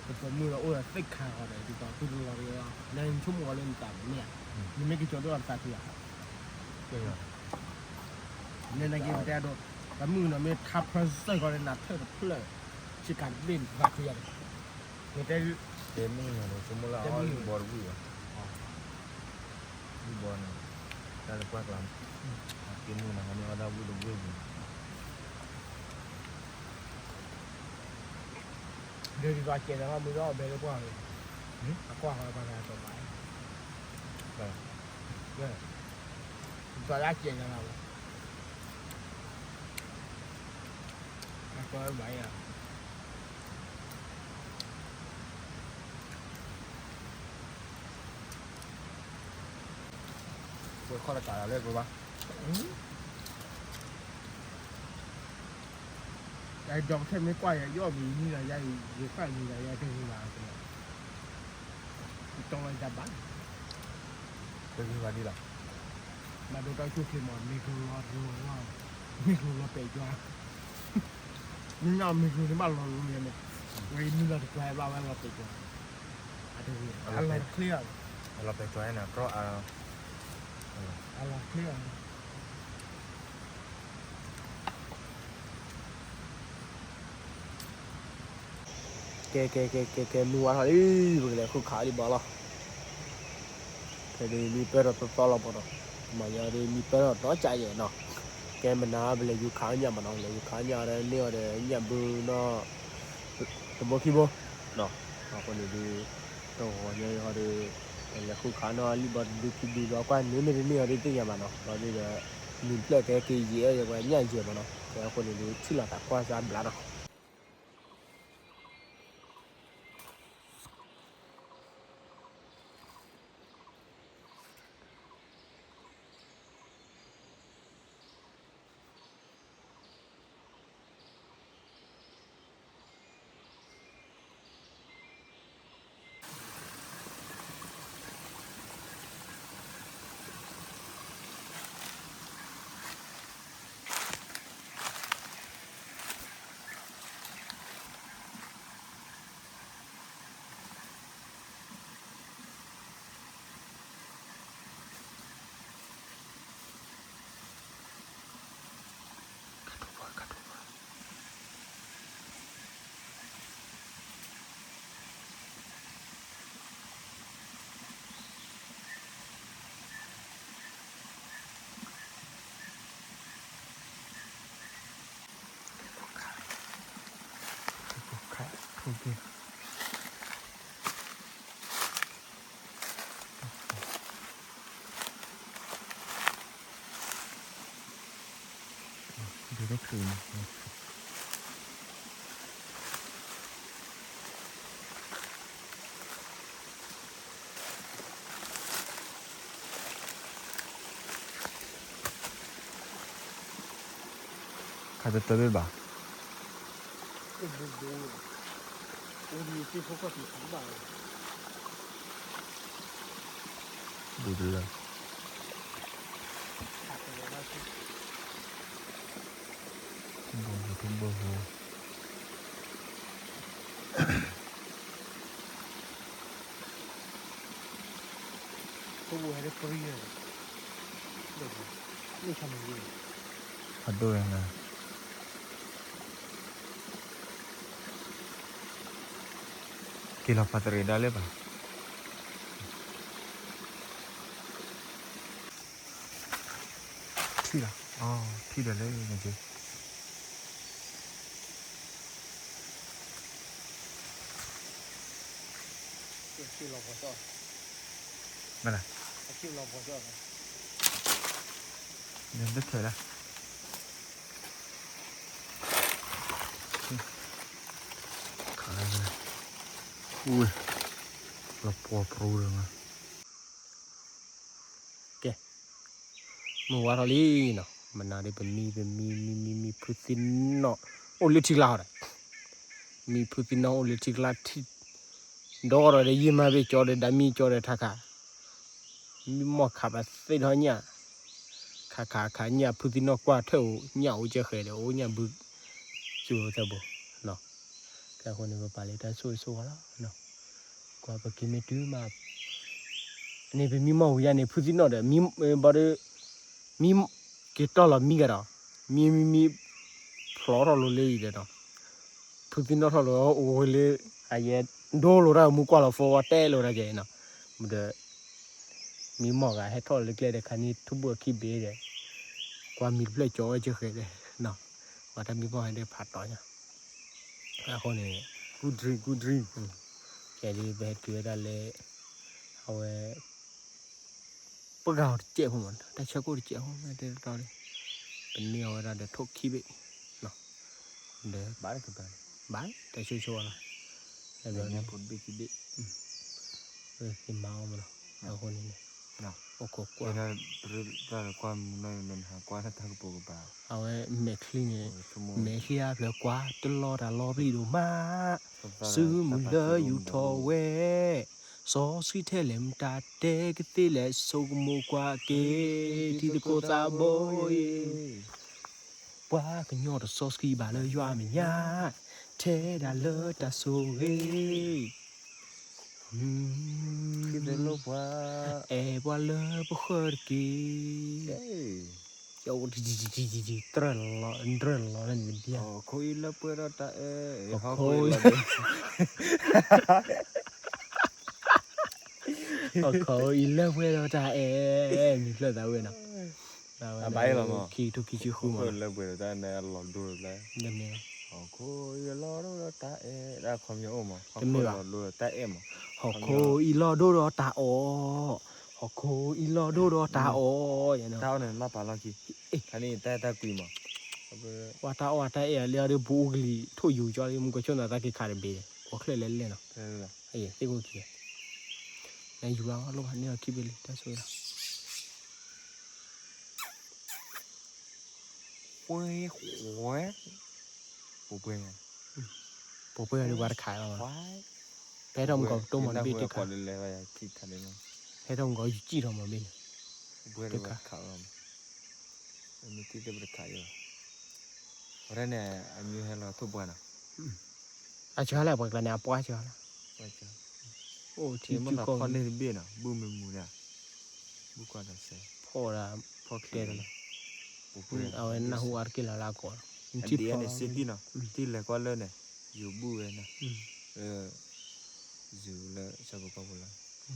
ပပမုၢ်ဒီးအိၣ်ဒီးသ့ၣ်ခါဃီဒီး ဒ်သိးသုတလီၤတဂ့ၤလီၤ, နဆိကမိၣ်ဝဲလၢနသးန့ၣ်မ့ၢ်ဧါ, နမ့ၢ်ကကၠီၤဒိၣ်အီၤတသးထံဧါ, နနာ်က့ပတဲအဒိ, တၢ်မုၢ်ကနီၤမ့ၢ်ခါဖျၢၣ်စၢၢ်ကီးလၢနၤထၢၣ်တဖျၢၣ်, ဆ့ကၤတဘ့ၣ်နသးထံဧါ, နတဲ, တဲမုၢ်ကနီၤန့ၣ် ဆိကမိၣ်လၢအီၣ်လံဘီတဝံၣ်ဘၣ်, လံဘီန့ၣ်, တၢ်လၢပှၢ်ကျါ, က့မုၢ်ကနီၤန့ၣ်အီၣ်ဒၣ်ဝံၣ်တဝံၣ်ပူၤ ဒီးဒ်သိးအစဲးတၢ်လီၤမုၢ်ဒီးအီၣ်ဘဲလၢပှၢ်လီၤ, အကွၢ်ဃီပှၤတဂၤစီၤပၤ, ဒ်သိးလၢအစဲးတၢ်လီၤ, အကွၢ်ဘၣ်ယၤ, ပှဲၤခီၣ်တကးလီၤလၢပဘၣ် ယဒီးပထဲမ့ၢ်ကွၢ်ယၤ ယအီၣ်မ့ၤမံဒီးယၤအံၤ ယကွၢ်မံဒီးယၤတဂ့ၤဘၣ်, ယတီဝဲတၢ်ဘၣ်, တဂ့ၤဘၣ်ဒ်လီၤ, မၤဒိးတၢ်ဆိၣ်ချ့မး မ့ၢ်ကျိၤလီၤကျိၤလီၤ, မ့ၢ်ကျိၤလီၤပဲာ်ကၠွါ, မ့ၢ်ညါမ့ၢ်ကျိၤန့ၣ်ဘၣ်လီၤလီၤယဲန့ၣ်, ဝဲအံၤမံလီၤတကျါဘၣ်ဝဲလီၤပဲာ်ကၠွါ, အတဂ့ၤ, အလီၤတချ့အီၤ, အလီၤပဲာ်ကၠွါန့ၣ် အလီၤချ့အီၤ ကဲ ကဲ ကဲ ကဲ ကဲ မုၢ်ဝါထီၣ်လံ ပကလဲၤဃုခးဒံးဘၣ်လီၤ. ဖဲဒၣ်မံပၢၢ်ထီၣ်သီသီလီၤပီၤနီၤ, မၤယၤဒ်မံပၢၢ်ထီၣ်နီတစဲးယဲၢ်နီၤ, ကဲမနုၤပလဲၤယူၤခးညၣ်မးနီၤ, လဲၤယူၤခးညၣ်ဒီးန့ၢ်အီၤဒီးညၣ်ဘုနီၤ, တဘိခံဘိနီၤ, အဃိန့ၣ်ဒုး တဂီၤညါအံၤဟီဒုး ပလဲၤဃုခးနီၤလံဘီတဒုခံဒုဒီးကွၢ်န့ၢ်မ့ၢ်တန့ၢ်အီၤဒ်သ့ၣ်ညါဘၣ်နီၤ, ဘီဒုးဒီး နံၤဖျၢၣ်ကဟဲက့ၤယဲၢ်အီၤယဲၢ်ပှၤညၣ်ယဲၢ်မးနီၤ, ကဲအဃိန့ၣ်ဒုးထံၣ်လိာ်သးကွၢ်စၢ်ဘျါနီၤ.ခါတတၢၢ်ဘၣ်, ဒ်တလၢ ထံဘိဟိ ထံဘိဟိ ဖးဒိၣ်ဝဲနၤ. က့ၤလီၤပှၤတရံးဒၣ်လၢၤဘၣ်. ထံၣ်လီၤ, ထံၣ်ဒီးလၢနက့ၤ မ့ၢ်လၢ နတထဲးလၢ လီၤပှီၢ်ပြူဒီး ကဲ, မုၢ်ဝါထီၣ်လံနီၤ, မနုၤဒ်ပမံ ပမံ မံ မံ မံ ဖုသံနီၣ် အိၣ်လၢထံကျါဟီဒီး, မံဖုသံနီၣ်အိၣ်လၢထံကျါထံ, ဒီးဒီးယံာ်မးဘ့ၣ်ကၠီဒီး ဒၣ်မံကၠီဒီးထါခး, မံမီၢ်ခးဘၣ်သ့ၣ်ထီၣ်ညၣ်, ခးခးခးညၣ် ဖုသံနီၣ်ကွၢ်ထၢၣ်ဧိၤ ညၣ်အိၣ်ကဲဃဲၤဒီး အိၣ်ညၣ်ဘု စူၤသၢဘိနီၤ. ကဲအဃိန့ၣ် ပပာ်လၢတၢ်ဆိၣ်ဂ့ၤဆိၣ်ဝါလီၤ. ကွၢ်ပက့ၤမ့ၢ်တုၤမး န့ၣ်ပမံမီၢ်ဝံၤယါန့ၣ် ဖုသံနီၣ်ဒီး မံဘၣ်ဒီး မံက့ၤတီၢ်လီၤမံကဒီး, မံမံမံ ဖျိးထီၣ်လိၤလၢအံၤဒီးနီၤ, ဖုသံနီၣ်ထီၣ်လိၤအိၣ်ဝဲလၢ အယဲဒိလိာ်တၢ်မူကွၢ်လီၤ ဖိဝါတဲလိာ်တၢ်ကဲနီၤ, ဒီး မံမီၢ်ဂၤဟဲထီၣ်လၢကျဲဒီး ခါန့ၣ်ထူၣ်ဘိၣ်အခံဘ့ၣ်ဒီး ကွၢ်မံတဖျၢၣ်ကၠီဝဲကဲဃဲၤဒီး ပှၤတၢ်မံမီၢ်ဟဲဒီးဖးတီၤညါ, အဃိန့ၣ် ကူဒရံကူဒရံ ကဲဒ်ပဟဲတုၤဝဲဒၣ်လၢ အဝဲ ပဂၤအီၤတစဲးဖိမး တၢ်ဆၢကိၣ်တစဲးဖိမး တဲတတီဒီး ပန့ၢ်အီၤဝဲဒၣ်ဒီးထိၣ်ခံဘ့ၣ် ဒီးဘၣ်တကပၤန့ၣ် ဘၣ်တၢ်ဆိဆိဝဲလီၤ, အဲၣ်ဒိးန့ၣ် ဖိတဘ့ၣ်ခံဘ့ၣ် သ့မၤအီၤမးလီၤ, အဃိန့ၣ်န့ၣ် အိၣ်ခိးကွၢ် ကွၢ်မုၢ်နီၢ်မ့ၢ်နဟးကွၢ်လၢတၢ်ကပိာ်ကပၤ အဝဲမဲာ်ချံန့ၣ် မဲာ်ချံအါဖျၢၣ်ကွၢ်တလီၤတၢ်လီၤပျံၤဒိၣ်မး, စုမုၢ်လၢယူၤထီၣ်ဝဲ စီဆှံထဲလဲၣ်မတၤတဲကသ့လဲၣ် ဆိကမိၣ်ကွၢ်က့ၤ ထံသကိးသးဘိအံၤ, ပှၤကညီတစီဆှံဘၣ်လၢယွၤအမဲာ်ညါ, ထဲဒၣ်လၢတၢ်ဆိၣ်ဂ့ၤ အဲၣ်ပှၤလၢပဃၢၤတက့ၢ်, တြၢၢ်လီၤ တြၢၢ်လီၤလၢနဘံၣ်, ဟီၣ်ခိၣ်အံၤလၢပှဲၤဒီးတၢ်အဲၣ်, ဟီၣ်ခိၣ်အံၤလၢ ဟီၣ်ခိၣ်အံၤလၢပှဲၤဒီးတၢ်အဲၣ်, မံၤဖျၢၣ်သးဝဲနီၤ, အဘၣ်အံၤလီၤမး, ခံကထိခံဆံဃုမး, လၢပှဲၤဒီးတၢ်အဲၣ်လီၤဒိၣ်လၢ, ဟီၣ်ခိၣ်အံၤလီၤဒိၣ်ဒီးတၢ်အဲၣ်, တၢ်ခီပညီအိၣ်မး, ဟီၣ်ခိၣ်လီၤဒိၣ်ဒီးတၢ်အဲၣ်မး, ဟီၣ်ခိၣ်အံၤလီၤဒိၣ်ဒီးတၢ်အီၣ်, ဟီၣ်ခိၣ်အံၤလီၤဒိၣ်ဒီးတၢ်အီၣ်, တၢ်အီၣ်န့ၣ်လီၤပာ်လီၢ်ခံ, ခါန့ၣ်တၢ်အဲၣ်တၢ်ကွံမး, ပှၤတၢ်အီၣ်တၢ်အဲၣ်လၢအဒုးပူၤအူကလံၤထိၣ်ယူၤကၠီလံ မူကဆိၣ်နၤတၢ်က့ၤခးတဘ့ၣ်, ကွၢ်ချၢၣ်လဲၤလဲၣ်နီၤ, သ့ၣ်ခိၣ်ခံ, နယူၤအီၤလိၣ်ဘၣ်န့ၢ်အီၤခံဘ့ၣ်လံ တၢ်ဆိၣ်ဂ့ၤလီၤ. ပှဲၤ, ပှဲၤ, ပှဲၤဒ်ပှၤတခးလီၤ, ဖဲထီၣ်မုၢ်ကီးပတိၢ်မီၤတဘ့ၣ်တခါ, ဖဲထီၣ်မုၢ်ကီးယူၤစံၣ်ထီၣ်မီၤဘ့ၣ်န့ၣ်, တခါ, မ့ၢ်တံၢ်တပတခးအီၤ, ဝဲဒၣ်န့ၣ် အမံၤဟဲလီၤထိၣ်ပှၢ်နီၤ, အစှၤလၢအပှၤကျါန့ၣ် အပှၢ်စှၤလီၤ, အိၣ်ထံမ့ၢ်လီၤဖီၣ်န့ၢ်တဘ့ၣ်နီၤ ဘုၣ်မုာ်မုာ်ဒၣ်, ဘုၣ်ကွၢ်ဒီးစဲး, ဖီၣ်ဒၣ်, ဖီၣ်ကျဲတလီၤ, အဝဲနၢ်ဟူအါတက့ၢ်လီၤလၢအကိး, ထံဖီၣ်န့ၣ်စ့တံၢ်နီၤ, တံၢ်လဲၤကွၢ်လၢန့ၣ်, ယူၤဘုၣ်ဝဲနီၤ, ယူၤလၢဆၢဖိကီၢ်ဖိလီၤ,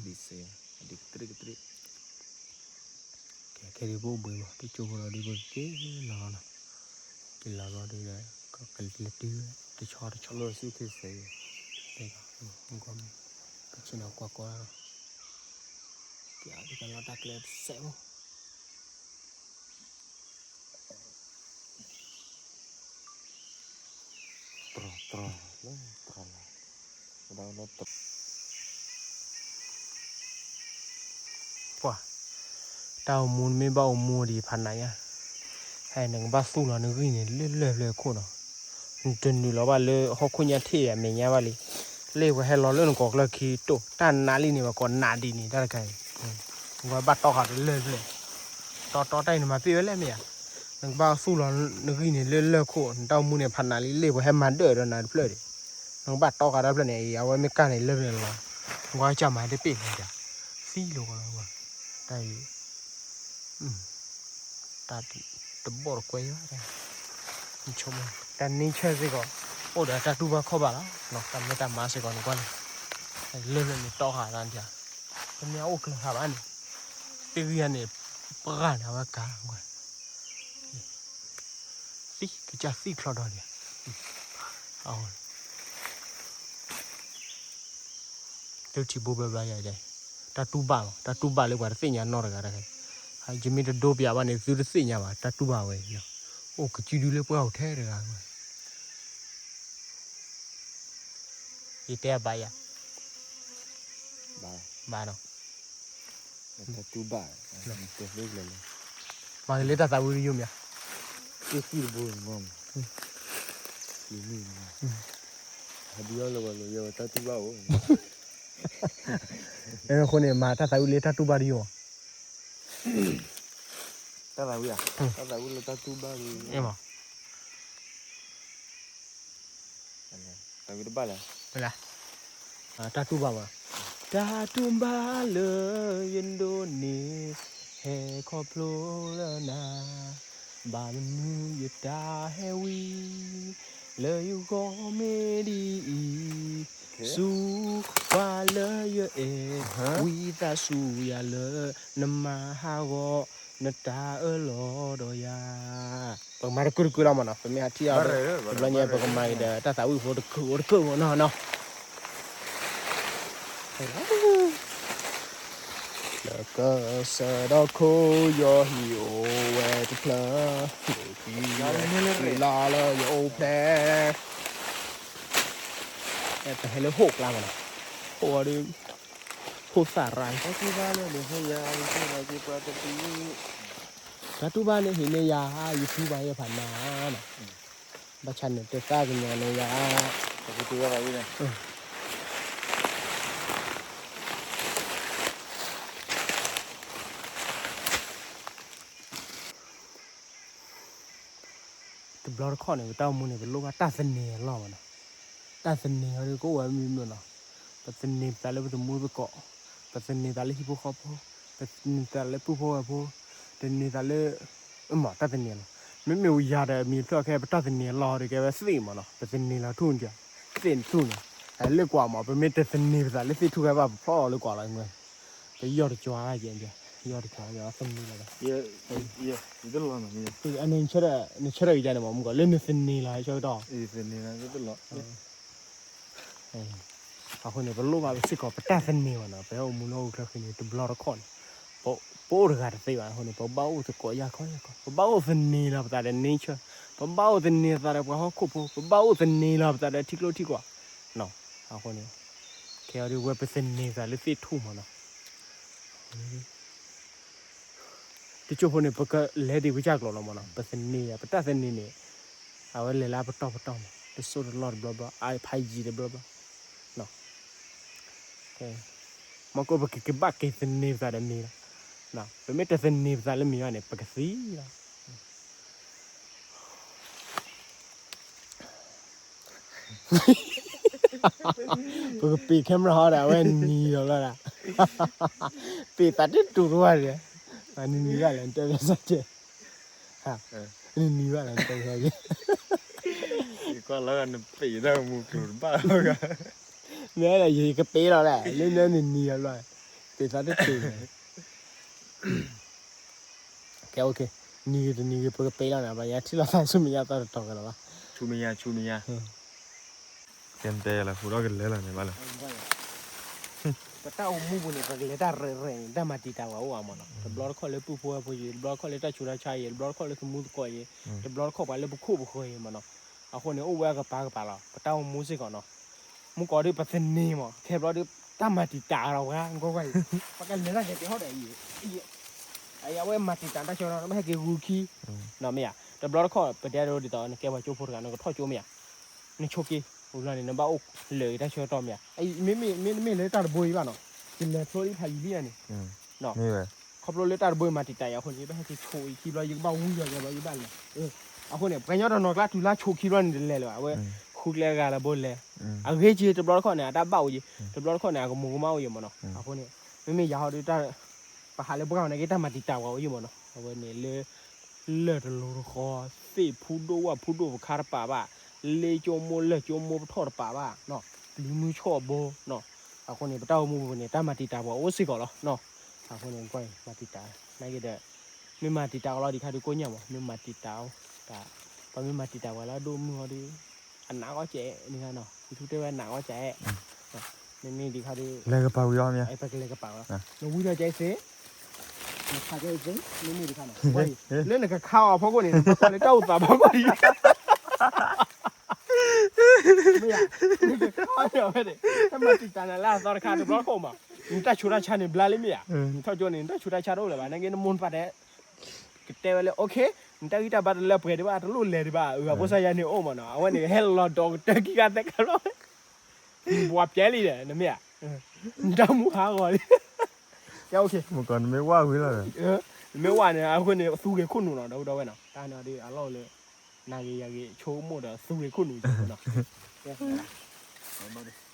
ဒ်စ့, အဒ်ကတြံၣ်ကတြံၣ် ခဲဒ်ပအိၣ်ဘှံးမး တကၠိဖိလီၤဒ်ပကက့ၤလီၤလီၤနီၤ, က့ၤလီၤလီၤဒ်ဒီး ကလဲၤတုၤ တဆီတဆီ လီၤဆူခ့စဲး, ကဆ့ၣ်နီၤကွၢ်ကီလီၤ, ကလီၤတၢ်ကျဲတစဲးဖိ တြီတြီလၢတြီလီၤ, ပှၤ, တၢ်အိၣ်မူနမ့ၢ်ဘၣ်အိၣ်မူဒံးဖးနးညါ, ဟဲနကဘၣ်သူၣ်လီၤနဂံၢ်န့ၣ်လၢလၢၢ်ဖျၢၣ်ခိၣ်နီၤ, နတနုာ်လီၤဘၣ်လၢဟီၣ်ခိၣ်ညါထံၣ်အမဲာ်ညါဘၣ်လံ, လၢပှၤဟဲလီၤလၢနကိးကျၢၢ်ခံတိၢ် တၢ်နးလံန့ၣ် ပှၤကိးနးဒံးန့ၣ် တၢ်တခါအံၤ, နကဘၣ်တီဃာ်တလၢၢ်ဖျၢၣ်, တီတီတၢ်အံၤနမၤပ့ၢ်ဝဲလဲၣ်မ့ၢ်ဧါ, နကဘၣ်သူၣ်လီၤနဂံၢ်န့ၣ်လၢလၢၢ်ခိၣ် နတၢ်အိၣ်မူန့ၣ်ဖးနးလံ လၢပှၤဟဲမၤဒၢၣ်ဒီးနၤတဖျၢၣ်ဒံး, နကဘၣ်တီဃာ်တၢ်ဖျၢၣ်န့ၣ် အဝဲမ့ၢ်ကၢ်န့ၣ်လၢၢ်ဖျၢၣ်န့ၣ်လီၤ, နကွၢ်ကၢ်မၤတပ့ၢ်န့ၣ် သံလိာ်ကီလီၤ, တၢ်အံၤ တၢ်တဘီၣ်တကွဲယၤ, တၢ်နံၤဆၢစ့ၢ်ကီး အိၣ်ဒီးတၢ်တူၢ်ဘၣ်ခီၣ်ဘၣ်လီၤ, တၢ်မ့ၢ်တၢ်မၤစ့ၢ်ကီးန့ၣ်ကွၢ်န့ၣ်, လၢလၢန့ၣ်တီဃာ်သးဒၣ်, ပမ့ၢ်အိၣ်ကျၢၤဃာ်ဘၣ်န့ၣ်, သ့ၣ်ဂံၢ်ဂၤန့ၣ်, ပှၢ်န့ၣ်အဝဲကၤ, သံ, ကစၢ်သံချီဒီးန့ၣ်, တုၤထံဘိဘျီဘျီယၤ, တၢ်တူၢ်ဘၣ်လီၤ, တၢ်တူၢ်ဘၣ်လၢပှၤတသ့ၣ်ညါနီတဂၤတဂၤ, ယမ့ၢ်တဒိပျးဘၣ်န့ၣ် သုတသ့ၣ်ညါဘၣ်, တၢ်တူၢ်ဘၣ်ဝဲ, အိၣ်ကစုဒုလၢပှၢ်အိၣ်ထဲတဂၤ, ယတဲအဘၣ်ယၤ, ဘၣ်ဒီး, မၤက့ၤလၢတၢ်သးဝံၣ်တယိာ်မး, အဃိန့ၣ် မၤတၢ်သးဝံၣ်လၢတၢ်တူၢ်ဘၣ်တယိာ်, တၢ်သးဝံၣ်, တၢ်သးဝံၣ်လၢတၢ်တူၢ်ဘၣ်တယိာ်, တၢ်ဝံၣ်တဘၣ်လဲၣ်, တၢ်တူၢ်ဘၣ်မး, တၢ်တူၢ်ဘၣ်လၢယဒိးန့ၢ်, ဟဲခီဖျိလၢနၤ, ဘၣ်မနုၤယတၢ်ဟဲဝံ, လၢယဂီၢ်မ့ၢ်ဒ်အံၤ, ဆူပှၤလၢယအဲၣ်, ဝံသးစူၤယၤလၢ, နမၤဟးဂီၤ, နတၢ်အၢၣ်လီၤဒီးယၤ, ပကမၤတကုာ်တကုာ်လီၤမးနီၤ, ပမ့ၢ်ဟးထံၣ်အီၤ, တဘျီညါပကမၤက့ၤဒီးတၢ်သးဝံၣ်ဖိတကုာ်ဖိတကုာ်ဖိနီၤနီၤ လၢကစၢၢ်ဒီခိၣ်ယီၤဟံၣ်အိၣ်ဝဲတဖျၢၣ်, လၢလၢယအိၣ်ဖျဲၣ်, ပဟဲလၢဟိၣ်ကျါမးနီၤ, ဟိၣ်အီၤဒီး, ဟိၣ်သၣ်ရၤ, တၢ်တူၢ်ဘၣ်န့ၣ်ဟ့ၣ်န့ၢ်ယၤ, ယထူဘၣ်ယဲဖးနၤနီၤ, ဘၣ်ဆၣ်န့ၣ်တသးကညီၤန့ၢ်ယၤ တဘျီတခီၣ်န့ၣ် ပတၢ်အိၣ်မူန့ၣ် ပလိၣ်ဘၣ်တၢ်သန့ၤအလီၢ်မးနီၤ. တၢ်သန့ၤအီၤဒ်ကအိၣ်ဝဲမံၤမံၤနီၤ. ပသန့ၤပသးလၢပတံၤသကိး, ပသန့ၤသးလၢဟံၣ်ဖိဃီဖိ, ပသန့ၤသးလၢပုၢ်ဖိဝဲၢ်ဖိ, သန့ၤသးလၢ, မ့ၢ်တၢ်သန့ၤလီၤ. မ့မ့ၢ်ယၤဒီးမံၤဖျၢၣ်ခဲ ပတၢ်သန့ၤအလီၢ်ဒ်ကဲဝဲသ့ၣ်မးနီၤ. ပသန့ၤလီၤထူၣ်န့ၣ်, သ့ၣ်န့ၣ်ထူၣ်န့ၣ်, လၢကွၢ်မး ပမ့ၢ်တသန့ၤပသးလၢသ့ၣ်ထူၣ်ခဲဘၣ် ပဖျီၣ်လီၤလၢကွၢ်လီၤ. ပယီၢ်တကွၢ်, ယယီၢ်တကွၢ်, ယသန့ၤလီၤ. နဆၢထၢၣ်အံၤဒ်န့ၣ်မး မုၢ်ကီး လၢနသန့ၤလီၤဆၢကတီၢ်. အဃိန့ၣ် ပလိၣ်ဘၣ်ပစ့ၢ်ကီး ပတၢ်သန့ၤမးနီၤ. ပဟဲအိၣ်မူလၢဟီၣ်ခိၣ်ချၢဃံန့ၣ် တဘျီတခီၣ်န့ၣ်, ပအိၣ်တဂၤတသ့ဘၣ်. အဃိန့ၣ် ပဘၣ်အိၣ်သကိးယၢ်ခီယၢ်ခီ, ပဘၣ်အိၣ်သန့ၤလီၤပသးဒီး nature, ပဘၣ်အိၣ်သန့ၤသးဒီးပှၤဟီၣ်ခိၣ်ဖိ, ပဘၣ်အိၣ်သန့ၤလီၤပသးဒီးထံကျိထံကွာ်. အဃိန့ၣ် ခဲအံၤဒ်ဝဲပသန့ၤသးလၢသ့ၣ်ထူၣ်မးနီၤ. တကၠိဖိန့ၣ် ပကလဲၤဒံးဝံၤကၢ်ကျိၤလီၤမးနီၤ. ပသန့ၤ, ပတၢ်သန့ၤန့ၣ် အဝဲလဲၤလၢအပတီၢ်ပတီၢ်မး, တစိၢ်တလီၢ်တဘျီဘျီ, အဖးယံၤတဘျီဘျီ. မ့ၢ်ကအိၣ် ပကကဘၣ်က့ၤသန့ၤပသးဒီးမ့ၤလီၤ. ပမ့ၢ်တသန့ၤပသးလၢမ့ၤဘၣ်န့ၣ် ပကသံလီၤ. ပကပ့ၤ camera ဟီဒီး အဝဲနံၤလီၤလီၤဒၣ်, ပ့ၤသးတတူာ်တဝၢ်ဒီး, နံၤနံၤဘၣ်လဲၣ် နတဲဘၣ်စၢ်တဲ, နံၤနံၤဘၣ်လဲၣ် နတဲဘၣ်စၢ်, ယကွၢ်လီၤဂာ်နပ့ၤတၢ်မူကျိၤတဘၣ်လီၤဂာ်, မ့ၢ်ဒီးယကပ့ၤလီၤလဲၣ် လၢနံၤနံၤလီၤလီၤ, ပ့ၤသးတတူာ် ကဲ နံၤဂ့ၤတနံၤဂ့ၤ ပကပ့ၤလီၤန့ၣ် ဘၣ်ယထံၣ်လီၤသးဆူမဲာ်ညါသီတတီၤကလီၤဘၣ်. ဆူမဲာ်ညါ ဆူမဲာ်ညါ, ကဲတဲလၢဟူထီၣ်ကလဲၤလီၤန့ၣ်ဘၣ်လၢ, ပတၢ်အိၣ်မူပူၤန့ၣ် ပကလဲၤတၢ်ရဲၣ်ရဲၣ်န့ၣ် တၢ်မၤတံာ်တာ်ပှၤအိၣ်အါမးနီၤ. တဘျီတခီၣ်လၢပုၢ်ဖိဝဲၢ်ဖိအံၤ, တဘျီတခီၣ်လၢတၢ်ဆူးတၢ်ဆါအံၤ, တဘျီတခီၣ်လၢသမူသကိးအံၤ, တဘျီတခီၣ်ပှၤလၢပခိၣ်ပဃၢၤအံၤမးနီၤ. အဃိန့ၣ် အိၣ်ဝဲအကပၤကပၤလီၤ ပတၢ်အိၣ်မူစ့ၢ်ကီးနီၤ. မုၢ်ကီးဒ်ပသန့ၤမး ခဲဘျီဒ် တၢ်မၤတံာ်တာ်ဒီးပှၤ ကွၢ်ကွၢ်အံၤ, ပကလဲၤတၢ်ကဲကဲဟီဒီးအံၤ, အဝဲမၤတံာ်တာ်တၢ်ဆၢကတီၢ် နဘၣ်ဟဲက့ၤဂုာ်ခံ, မ့ၢ်ဧါ, တဘျီတခီၣ် ပတဲဒိဒ်သိး နကဲပှၤကၠိဖိတဂၤ နကထီၣ်ကၠိမ့ၢ်ဧါ, နဆိက့ၤ, ဝံၤလီၤန့ၣ် နဘၣ်အိၣ်လၢာ်ဂ့ၤတၢ်ဆၢကတီၢ်မ့ၢ်ဧါ, မ့မ့ၢ်လၢတၢ်တဘိအံၤဘၣ်နီၤ, ယလဲၤဖျိဒ်ဖးယံၤလံန့ၣ် ခီဖျိလၢတၢ်တဘိအံၤမၤတံာ်တာ်အံၤအဃိန့ၣ် ယဘၣ်ဟဲက့ၤဆိအံၤခံဘျီ ယကဘၣ်ဝံၤလီၤယဘျီယဘၣ်လဲၤ, အဃိန့ၣ် ပှၤကညီတနီၤကျါတုၤလၢဆိခံဘျီန့ၣ်တလဲၤလၢၤဘၣ်, အဝဲဃုကျဲဂၤလၢဘိလဲၤ, အဂ့ၢ်က့ၤတဘျီတခီၣ်န့ၣ် အတၢ်ဘၣ်အိၣ်က့ၤ, တဘျီတခီၣ်န့ၣ် အကမူၤကမၣ်အိၣ်က့ၤမးနီၤ. အဃိန့ၣ် မ့မ့ၢ်ယၤဟီဒ်တၢ် ပဟးလၢပှၢ်န့ၣ်က့ၤ တၢ်မၤတံာ်တာ်ပှၤအိၣ်ယံၤမးနီၤ. အဝဲန့ၣ်လၢ လၢၢ်တလိၤတဃီ, သ့ၣ်ဖူဒိၣ်ဝၣ်ဖူဒိၣ်ပခါတပာ်ဘၣ်, လ့ကၠိမိၢ်လၢၢ်ကၠိမိၢ်ပထီၣ်တပာ်ဘၣ်, ပျံၤမုၢ်ဆီၣ်ဘိနီၤ, အဃိန့ၣ် ပတၢ်အိၣ်မူပူၤန့ၣ် တၢ်မၤတံာ်တာ်ပှၤအိၣ်စ့ၢ်ကီးလီၤနီၤ. အဃိန့ၣ် ကွၢ်အံၤ မၤတံာ်တာ် နာ်က့ဒီး မ့ၢ်မၤတံာ်တာ်အီၤလီၤ ဒံးခါဒုးကိၣ်ညၣ်မး မ့ၢ်မၤတံာ်တာ်အီၤ တၢ် ပှၤမ့ၢ်မၤတံာ်တာ်ပှၤလၢအဒိၣ်မုၢ်အီၤဒီး အနးဂီၢ်ကဲးန့ၣ်နီၤ ဖုထူတဲဝဲနးဂီၢ်ကဲး မ့မ့ၢ်ဒံးခါဒုး လဲၤကပၤဝံၤအီၤမ့ၢ် ပကလဲၤကပၤဝံၤ နဝံထီၣ်ကဲးစ့ နခးကဲးစ့ မ့မ့ၢ်ဒံးခါနီၤ လၢနကခါအီၤဖီခိၣ်န့ၣ် နဘၣ်ကွၢ်လၢတၢ်အိၣ်သးဖီခိၣ်ဒံး မ့ၢ်ယၤ နကခါအီၤဝဲန့ၣ် တၢ်မၤတံာ်တာ်နၤလၢအသီတခါတဘျီတခီၣ်မး နတၢ်ဆူးတၢ်ဆါန့ၣ်ဘျါလံမ့ၢ်ယၤ နထီၣ်ကၠိန့ၣ် နတၢ်ဆူးတၢ်ဆါတအိၣ်လၢၤဘၣ် နာ်က့နမိၢ်နပၢ်တဲ ကတဲဝဲလၢ okay နတၢ်ဂံၢ်တၢ်ဘါတလၢပှဲၤဒံးဘၣ် တလိၣ်လဲၤဒံးဘၣ် အဂၤဖိစၢ်ယၤန့ၣ်အိၣ်မးနီၤ အဝဲန့ၣ်ဟဲလီၤဒီးကတၢၢ်ခံခါသၢခါလီၤ နဘှါပျဲလံဒီး နမ့ၢ်ဧါ နတၢ်မူဟးဂီၤလံ ကဲ okay မ့ၢ်ကီးနမ့ၢ်ဝၣ်ဝံၤလီၤဒီး နမ့ၢ်ဝၣ်န့ၣ် အဃိန့ၣ် သူဂ့ၤခိၣ်နူာ်နီၤ ဒီပုၢ်ဒီဝဲၢ်နီၤ တၢ်န့ၣ်ဒီးအလီၢ်လၢ နၤဂ့ၤယၤဂ့ၤ ဆိကမိၣ်ဒီး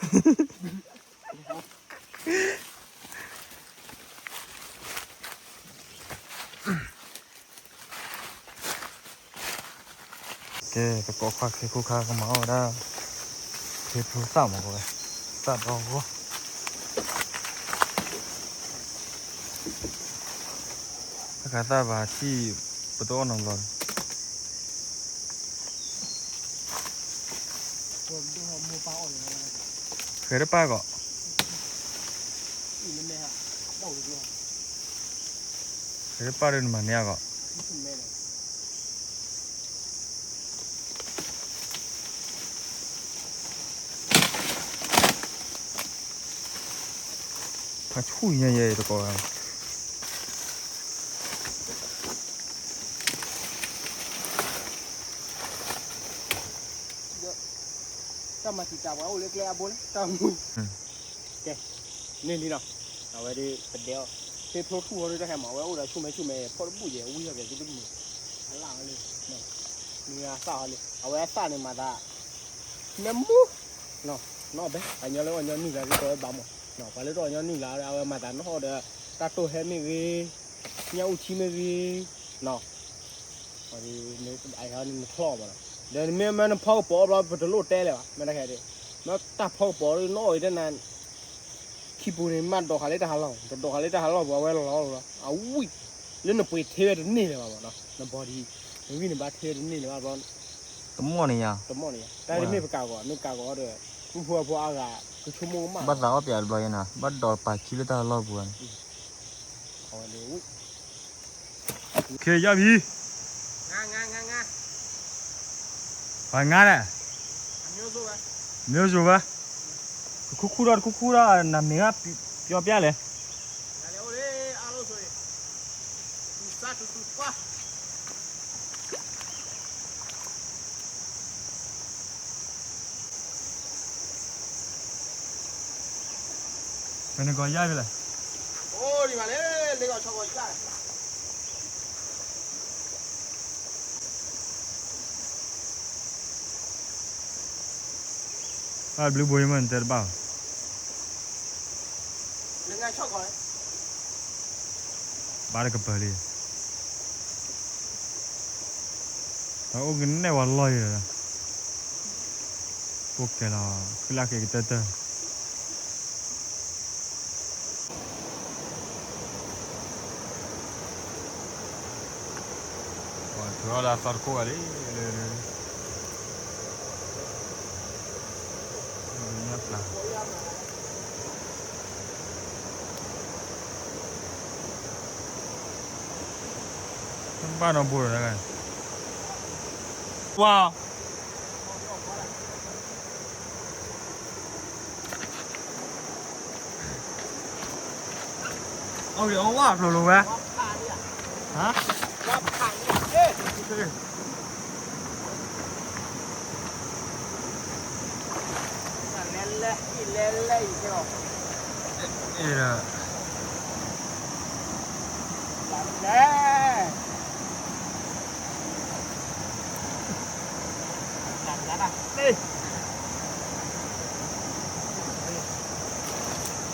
သူဂ့ၤခိၣ်နူာ်နီၤ ဘျါလီၤလံ ကဲ ပကိးခွါခ့ခိၣ်ခါကမၤအီၣ်ဝဲဒၣ် ခ့ဖျိသၣ်မးကဝဲ သၣ်ဒီဂီၢ် တၢ်ခါသၣ်ဘၣ်ထံၣ် ပတအီၣ်နီတဘျီ ဃဲတပၢ်ကီး ဃဲတပၢ်ဒီးနမၤန့ၢ်အဂီၢ် အဆူၣ်ညါယဲတကိး တၢ်မၤတံာ်တာ်ပှၤအိၣ်လၢကျဲအဘိလၢ တၢ်မူ ကဲ န့ၢ်လံနီၤ အဝဲဒ်ပဒဲအီၤ သ့ဖျိထူၣ်ဃီဒ်တၢ်ဟဲမး အဝဲအိၣ်ဒီးဆူၣ်မဲဆူၣ်မဲ ဖီၣ်တဘူၣ်ယဲ ဝံၢ်ထီၣ်ကဲၤသုတမုာ် အလၣ်ဝဲလံ မ့ၢ်အသၣ်ဟီလံ အဝဲအသၣ်န့ၣ်မၤသး နမူ နီၢ်ဘဲ ပှၤညီလၢအီၣ်ညီနုၢ်လၢ်ဒ်သိးဝဲဘၣ်မး ပှၤလၢတအီၣ်ညီနုၢ်လၢ် အဝဲမၤသးနဟီၣ်ဒီး တၢ်တိၢ်ဟဲမ့ၢ်ဂ့ၤ ညၣ်အူထံမ့ၢ်ဂ့ၤ နီၢ် အန့ၣ်နချီၣ်ဘၣ်နီၤ ဒီးနမ့ၢ်မ့ၢ်နဖီကပီၤဘျီ ပတလိၣ်တဲလဲၣ်ဘၣ် မ့ၢ်တခါဒီး မ့ၢ်တၢ်ဖီကပီၤဒီးနအီၣ်အံၤတနၤ ခံပူၤန့ၣ် မ့ၢ်ဒိးဃာ်လၢတၢ်ဟးလီၢ် တဒိးဃာ်လၢတၢ်ဟးလီၢ်ပူၤ အဝဲလီၤလီၤလီၤ အဝံၣ် လၢနပှ့ၤထဲဝဲတန့ၢ်လၢၤဘၣ်မးနီၤ နဘီဒံ နဂံၢ်နဘါထဲဝဲတန့ၢ်လၢၤဘၣ်ဘျီ တမီၢ်န့ၣ်ယါ တမီၢ်န့ၣ်ယါ တၢ်မ့ၢ်ပကးဂီၤ မ့ၢ်ကးဂီၤဒီး ပုၢ်ဖိအဖိအါဂၤ ကဆိကမိၣ်ကမၣ် ဘၣ်သးအီၣ်ပၠးတဘျီယဲနီၤ ဘၣ်ဒိးပာ်ခံလၢတၢ်ဟးလီၢ်ပူၤန့ၣ် ခဲယါဘံ ပှၤငါလဲၣ် မျိုးစုံပဲ တခူခူဒီးတခူခူဒီး နမ့ၢ်ကပြောပြလဲၣ် မ့ၢ်နကီၢ်ယါဘံလဲၣ် ဘၣ်ဘျုးဘိယမ့ၢ်နတဲတဘၣ်ဘၣ် ဘၣ်တကပၤလံ အိၣ်ကနဲၣ်ဝဲလီၢ်ယံၤလီၤ အိၣ်ကဲလီၤ ခုလၢ်က့ၤကတၢၢ်တၢၢ် ပှၤထုးအီၣ်လၢအသီတခိၣ်ဂၤလံ လၢ လၢ လၢညၣ်ပျၢ် ဘၣ်နီၢ်ဘိဒီး ဝါ အဝဲအဝါဖျိးလိာ်ဝဲ ဟါ အဲဒါ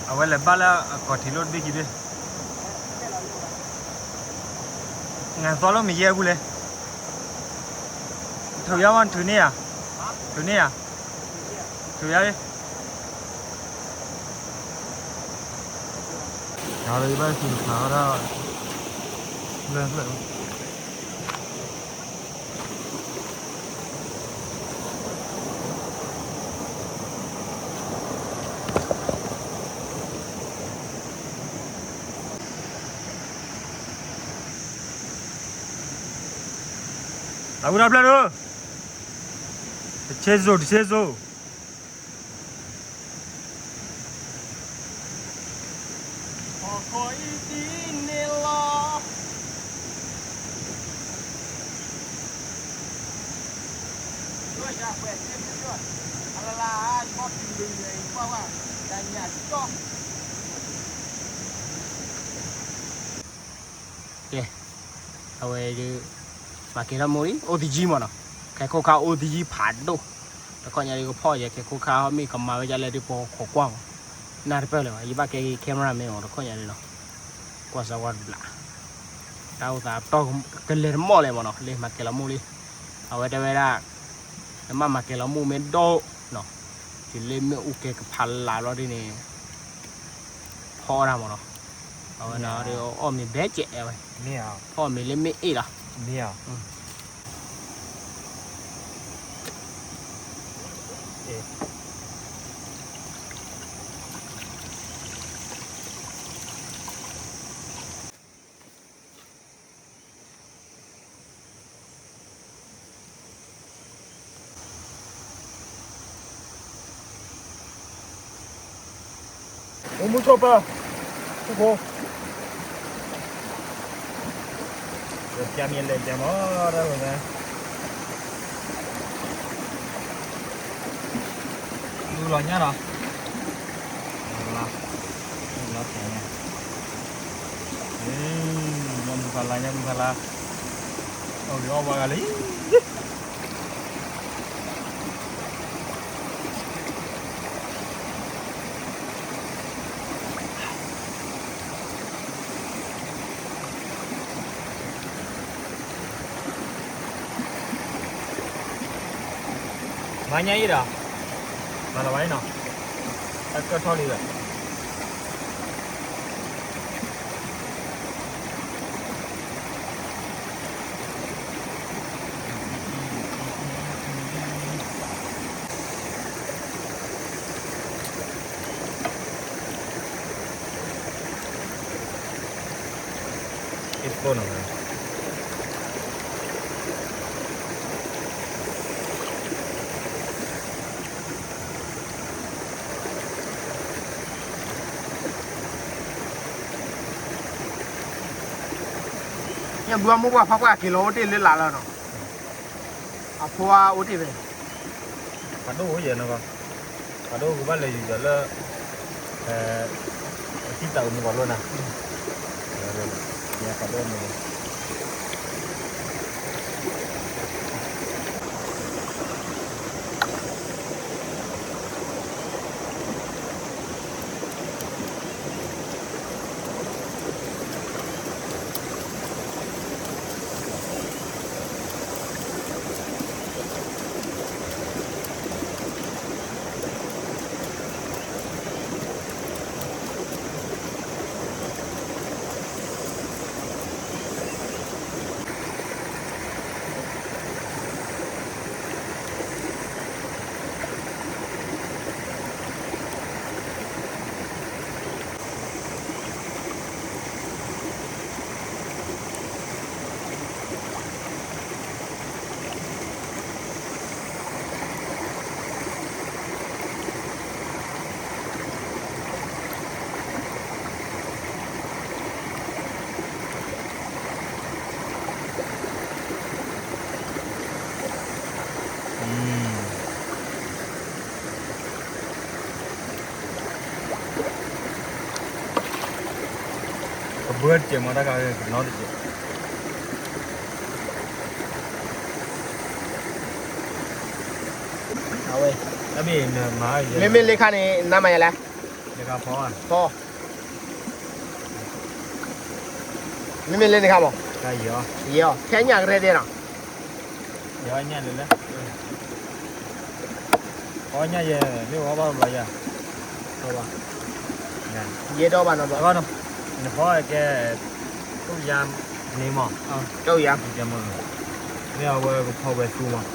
အဝဲလဲၤဘၣ်လၢအကီၢ်ထံးလိၣ်တဘ့ၣ်ခံဘ့ၣ် ငါသီလိၣ်မ့ၢ်ယဲၢ်ဘူးလဲၣ် ထုးယါမး ထုးန့ၢ်ယါ ထုးန့ၢ်ယါ ထုးယါလံ ယဘၣ်စံးတဖျါဝဲဒၣ် လၢဖျၢၣ် အဝဲဒၣ်ဖျၢၣ်ဒိၣ် တဆဲစိၤ တဆဲစိၤ ဟီၣ်ခိၣ်အံၤဒ်န့ၣ်လီၤ. ကဲ အဝဲဒုး မၤကဲထီၣ်မိၢ်လံ အိၣ်သယံၤမးနီၤ, ခဲခိၣ်ခါအိၣ်သယံၤဖးဒိၣ်, တခီညါဒုးကဖီၣ်ယဲ ခဲခိၣ်ခါမ့ၢ်ကမၤဝဲဒ်လဲၣ်ဒုး ပကခိးကွၢ်မး, နၢ်တပၢၢ်လၢၤဘၣ်, ယဘၣ်ကဲက့ၤ camera man မး တခီညါဒုးနီၤ, ကွၢ်စၢၤဝဲတဘျး, တၢ်အိၣ်သးပတီၢ်ကလဲၤတမီၢ်လဲၣ်မးနီၤ, လၢမၤကဲလီၤမိၢ်လံ, အဝဲတဲဝဲဒၣ် နမ့ၢ်မၤကဲလီၤမိၢ်မ့ၢ်ဒိၣ်နီၤ, တုၤလၢမ့ၣ်အူကဲကဖးလၢ်ဘျီဒ်န့ၣ် ဖီအီၣ်တၢ်မးနီၤ, အဝဲနီၤဒုးအီၣ်မ့ၤဘဲကဲးဝဲ, ဖီအီၣ်မ့ၤလၢမ့ၣ်အ့ၣ်လီၤ. အိၣ်မူဆိးပၢၤ, ခိၣ်ဖိ, ပျၢ်မ့ၢ်လဲၤပျၢ်မး တၢ်ဝဲ, လူလီၤညါလီၤ, လီၤ, လီၤဆဲးညါ, ညါမုၢ်ဖးလါ ညါမုၢ်ဖးလါ, အိၣ်ဂ့ၤအီၣ်ဝါဂၤလံ မၤညါအံၤဒီး, မၤလီၤဝဲအံၤနီၤ, တၢ်ကၢၢ်ထီၣ်လံဒီး ညၣ်ဘုအမိၢ်ပှၢ်ဖးပှၢ်က့ၤလီၤအိၣ်တ့ၢ်လၢလာ်လၢနီၤ, အဖိအအိၣ်တ့ၢ်ဖဲ ဖးဒိၣ်အိၣ်ယဲနီၤ, ဖးဒိၣ်ကဘၣ်လဲၤယူၤဒီးလၢ အသံၣ်တၢ်အိၣ်မူကီးလိာ်နၤ, ဖးဒိၣ်မူ ကဘၢတကဲးမး တၢ်ကနီတကဲး, အဝဲ မ့မ့ၢ်လ့ခါန့ၣ် နမၤယၤလဲၣ်, ဖီ, မ့မ့ၢ်လ့န့ၣ်ခါမး, ယဲအီၤ ခဲညၣ်ကရဲဒဲးနီၤ, ယဲအီၤညၣ်လၢလၢ အီၣ်ညၣ်ယဲ မ့ၢ်ဝဲဘၣ်ဘျီယၤ, ယဲဒီးဘၣ်နီၤဘျီ, နဖီကဲ ကၠီယါန့ၣ်မး, ကၠီယါ, မ့ၢ်အဝဲကဖီဝဲသူမး,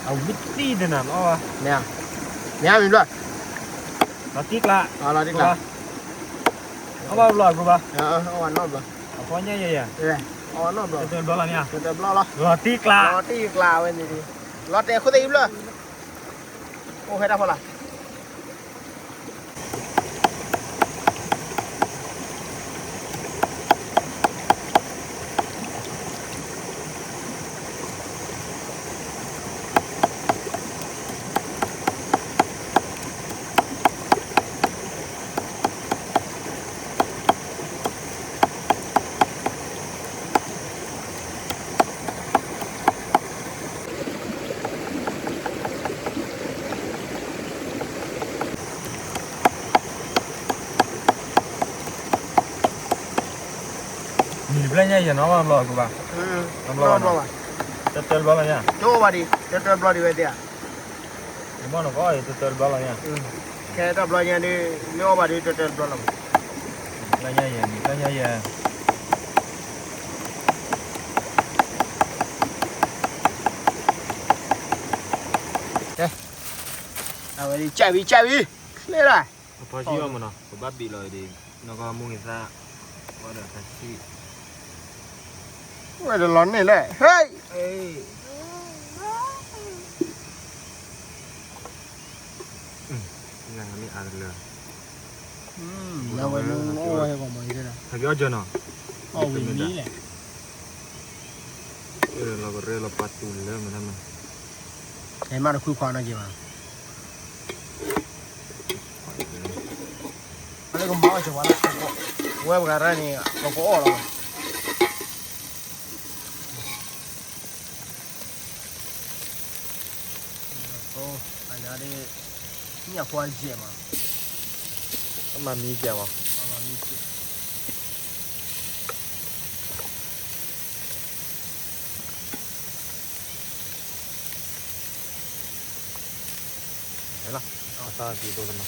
အဝံသံတနၤလီၤ, မ့ၢ်, မ့ၢ်မံၤဘျီ, လီၤတံၢ်ကျါ, လီၤတံၢ်ကျါ, အီၣ်ဘၣ်ဘျီအကျိဘၣ်, အီၣ်ဘၣ်နီတဘျီ, အဖီညါယဲယဲ, အီၣ်ဘၣ်နီတဘျီ, တဘျီလီၤ, လီၤတံၢ်ကျါ, လီၤတံၢ်ကျါဝဲန့ၣ်, လီၤတဲာ်ခိၣ်သ့ၣ်အံၤဘျီ, အိၣ်ဟဲတၢ်ဖီလာ် နံၤတဘျီညါယဲနီၤဘၣ်ဘျီအကူဘၣ်, တဘျီဘၣ်, တၢတၢတဘျီလီၤညါ, ကၠိဘၣ်ဒံး တၢတၢတဘျီဒံးဝဲသ့ၣ်ဧါ, ယမ့ၢ်နကီၢ်အံၤတၢတၢတဘျီလီၤညါ, ခဲတဘျီညါဒ် မ့ၢ်အီၣ်ဘၣ်ဒံးတၢတၢတဘျီလီၤ, တဘျီညါယဲ တဘျီညါယဲ အဝဲဒ်ကၢ်ဝံၤကၢ်ဝံၤ, ချ့လီၤ, အဖီဆံအီၣ်မးနီၤ ပဘၣ်ဘ့ၣ်လီၤဒ်, နကမူဂ့ၤသၣ်, ဝဲဒီးဖီဆံ, ဝဲဒီးလီၤန့ၢ်လဲၣ်, ဟဲ, မ့ၢ်အါတလၢ, ဟဲက့ၤအီၣ်ကၢနီၤ, အီၣ်ဝံၤမံၤလဲၣ်, လီၤကရဲလီၤပာ်တူၢ်လၢမနုၤမး, ဟဲမးတခွံခွါနီၤက့ၤဘၣ် လၢကမၤအီၣ်ကဝါလၢ, ဝဲပှၤရၢန့ၣ် ပကအီၣ်လီၤ, အညါဒ်, မ့ၢ်အဖိအယဲၢ်မး, အမၤမံယဲၢ်မး, မၤမံတနီၤ ပာ်တ့ၢ်သံသိမး,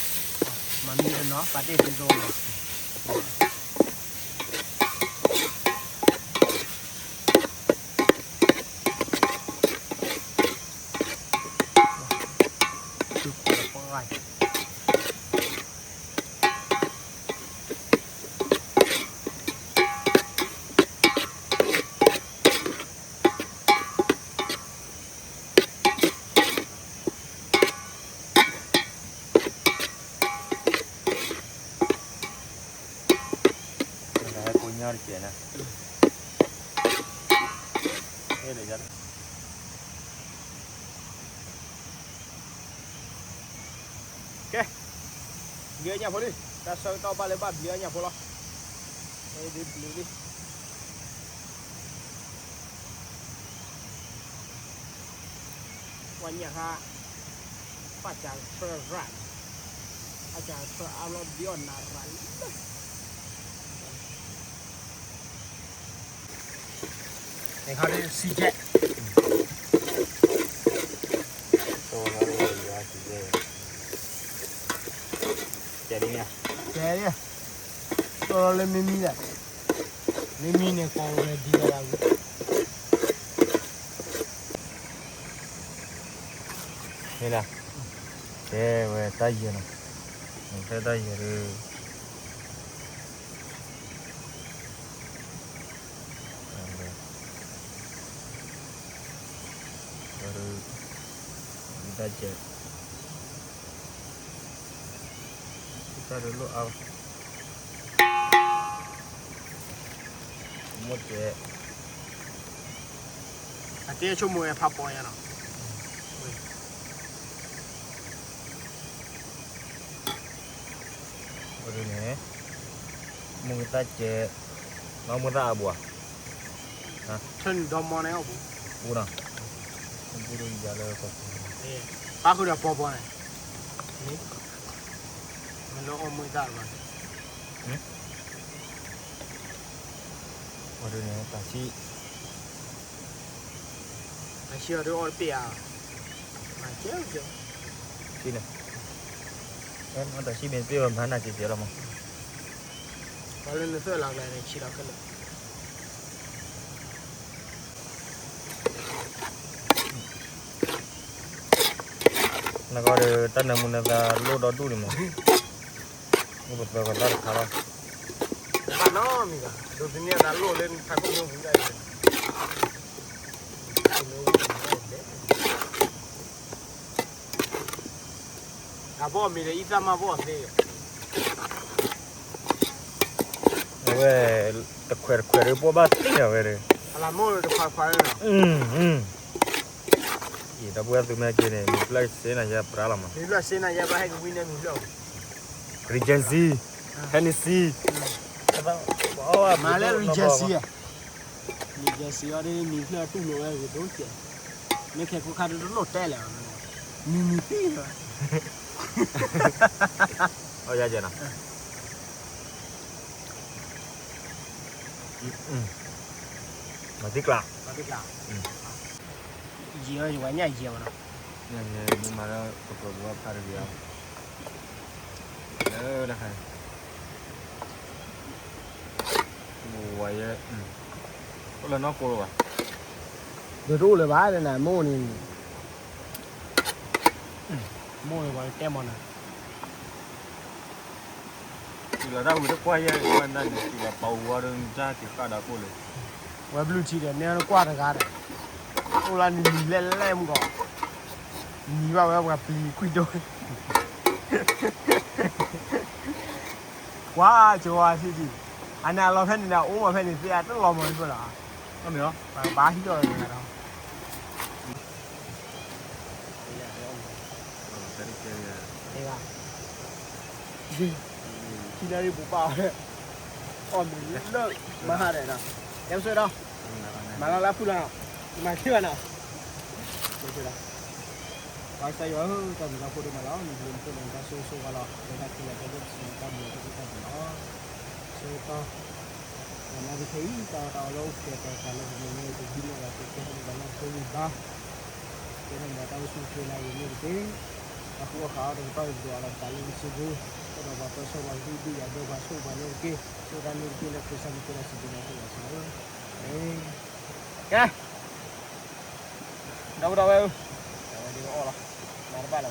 ကိညါတကဲးန့ၣ်, ကဲ, ဘျုးညၣ်ဖိလံ, တၢ်ဆၢကတီၢ်ဘၣ်လၢဘၣ်ဘျုးညၣ်ဖိလီၤ, ဒ်ဘျုးလံ ပှၤညၣ်ဟါ, ဘၣ်စၢ်ဆၢရၣ်, ဘၣ်စၢ်ဆၢအါဘျီဒ်အီၣ်နၤရၣ်လၢ, န့ၣ်ခါဒ်စံကဲး, ကဲ, ကဲ, လၢမ့မံလဲၣ်, မ့မံန့ၣ်ကိးဝဲဒ်လဲၣ်, မ့ၢ်လၢ, ကဲဝဲတၢ်ယဲၢ်နီၤ, ဖဲတၢ်ယဲၢ်ဒီး တၢ်စဲး, တၢ်တလိၣ်အါဘၣ်, မိၢ်စဲး, အတဲဆိကမိၣ်ဝဲဖးပီညါနီၤ ဝဲန့ၣ်, မိၢ်ကသၣ်ကဲး, မ့ၢ်မိၢ်သၣ်အဘူးဧါ, ဆၢနုာ်ဒီမါန့ၣ်အီၣ်ဘူး, ဘူးနီၤ, ဘူးဒီးယၤလၢကီၢ်ပူၤ, ပၣ်ဃုာ်ဒီးပီပီန့ၣ်, မ့ၢ်လၢအီၣ်မိၢ်သၣ်ဘၣ်, အီၤဒ်န့ၣ် တၢ်ဆံး, တၢ်ဆံးအီၤဒ်အီၣ်တပ့ၢ်ဧါ, မၤကဲကဲ, ဆံးန့ၣ်, တၢ်ဆံးမ့ၢ်တပ့ၢ်ဘၣ် မၤနၤကဲကဲလီၤမး, လၢနသၢလီၤကျါန့ၣ် ဆံးလီၤခဲလၢာ်. နကီဒီး တၢ်နၢမူနသးလိၣ်ဒီဒူၣ်န့ၣ်မး, အိၣ်ပသၢကသၣ်တခါလီၤ. ဘၣ်နီတမံၤဘၣ်, ဒိးသန့ၤသးလိၣ်လၢနထးခိၣ်ညိပူၤဒၣ်အံၤ. အဘီၣ်မ့ၤဒီး အံသၣ်မၤဘီၣ်သ့, အဝဲ တခွဲးတခွဲးဒီး ဘီၣ်ဘၣ်သ့ၣ်ညါဝဲဒီး, အလၤမိၢ်တခွဲးခွဲးလီၤ. အံၤ ဒီပုၢ်ဝဲၢ်သုမ့ၢ်က့ၤန့ၣ် မံၤဖျၢၣ်စ့နၤယဲပရၢလီၤမး, မံၤဖျၢၣ်စ့နၤယဲပရၢဟဲက့ၤဝံၤန့ၣ်မံၤဖျၢၣ်, Regency, Hennessy, မၤလၢ Regency ဧါ, Regency အီၤဒ် မံၤဖျၢၣ်တူၢ်လိာ်ဝဲဂ့ၤဒိၣ်ကဲး, မ့ၢ်ခဲခိၣ်ခါဒ်တလိၣ်တဲလဲၣ်, မံၤမံၤသံလီၤ. အီယဲနီၤ, မၤသံကျါ, ယံာ်ဝဲ ယဝဲညၣ်ယံာ်ဝဲနီၤ, မ့ၢ်မၤလၢပကီၢ်ပူၤဖးတဂ့ၤဧါ, လၢတခါ ဝဲယဲ, အိၣ်လၢနီၢ်ကိလီၤဘၣ်, ဒီးတအိၣ်လၢၤဘၣ်နၤ မိၢ်န့ၣ်, မိၢ်န့ၣ်ပှၤတဲမီၤနၤ တုၤလီၤတၢ်ဝံၤတကွၢ်ယဲၢ် ကွၢ်နၢ်န့ၣ် တုၤလီၤပှၤဝံၤဝံၤဒီး နတၢ်က့ၤဃၣ်ဒီးကိၣ်လၢ, ဝဲဘျုးထံဒီး နဲနကွၢ်တဂၤဒီး, အိၣ်လၢနမံၤလဲၣ်လဲၣ်မုၢ်ကီး, နံၤဘၣ်ဝဲပှၤပျံၤခွံဒိၣ်, ကွၢ်ကဝါဆံဒံး, အန့ၣ်အလီၤဖဲန့ၣ်ဒီး အိၣ်မးဖဲန့ၣ်သ့အတလီၤမီၤဖဲလီၤ, ပှၤဘၣ်ဟံးထီၣ်ဒီး ထံနၣ်ရံၣ်ပူၤဘၣ်ဝဲ, အီၣ်မ့ၤလၢမၤဟါဒီးနီၤ, ကဲပဆိဒီး, မၤလီၤလၢဖုလီၤနီၤ, မၤသ့ဘၣ်နီၤ, ကဲပဆိဒီး, ပှၤကစၢ်ယွၤဧၢ, တၢ်ဘျုးတၢ်ဖှိၣ်ဒိၣ်မးလီၤ, နဘျုးနဖှိၣ်န့ၣ် တၢ်ဆိၣ်ဂ့ၤဆိၣ်ဝါလီၤ, လၢတၢ်ခဲလၢာ်ခဲဆ့ ပစံးတၢ်ဘျုးတၢ်ဖှိၣ်တၢ်ဘျုးလီၤ, ဆိကတီၢ် ပနၢ်တခဲအံၤ တၢ်အီၣ်တၢ်အီလၢအိၣ်ကဲပှၤသးလၢပမဲာ်ညါအံၤ တဘျုးလၢပှၤကဲထီၣ်လၢပှၤလၢအဖိဂံၢ်ဘါ, ကဲထီၣ်ပှၤတၢ်အိၣ်ဆူၣ်အိၣ်ချ့လၢအဂ့ၤန့ၣ်တက့ၢ်, တၢ်ဃူအီၣ်ဃာ်အီၣ်တကတီၢ်အံၤ ပဒိးအီၤလီၤပသးလၢနစုပူၤ, အိၣ်ဒီးပှၤပၢဆှၢပှၤဂုၢ်ဒုၣ်ယၤဒၢပှၤဆိၣ်ပှၤန့ၣ်တက့ၢ်, ဆိၣ်တၢ်န့ၣ်တက့ၢ်လၢခရံာ်စၢ်မံၤကဲထီၣ်စံးဘျုးနၤတက့ၢ်လီၤစၢၤဧၢ, အၤမ့ၣ်, ကဲ ဒီပုၢ်ဒီဝဲၢ်ဧၢ, အဝဲဒၣ်အီၣ်လီၤ, မၤတဘၣ်လၢၤဘၣ်,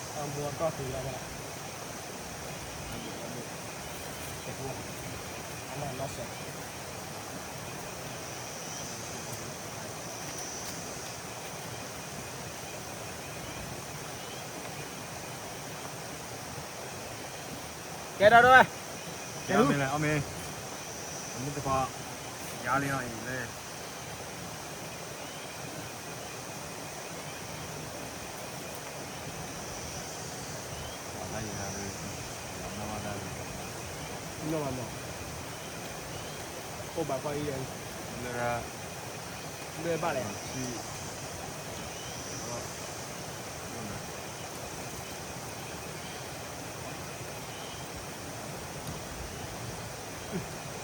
အဘူးအတီၢ်တုၤလီၤလီၤ, အဘူးအတီၢ်, အနီၢ်နီၢ်စဲး, ကဲဒီပုၢ်ဒီဝဲၢ်, အမ့ၢ်, အမ့ၢ်တကီ, ယါလံနီၤအံၤလၢ ပှၤတၢ်ယံၤတၢ်လၢ, ပှၤနီၢ်ဘၣ်တၢ်လၢ, နီၢ်ဘၣ်မး, အိၣ်ဘၣ်ကွၢ်အံၤ, လၢ, လၢဘၣ်လဲၣ်, လီၤတ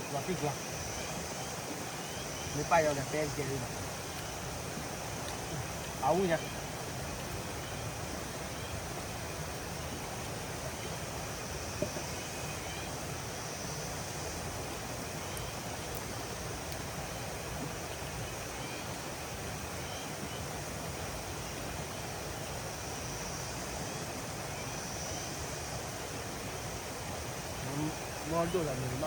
ံၢ်ကျါ, မ့ၢ်ပၢ်ယီၤဒီးတဲကဲလံနီၤ, အဝံၣ်ညါ မီၢ်ဒိၣ်လၢမ့ၢ်မး, ဘ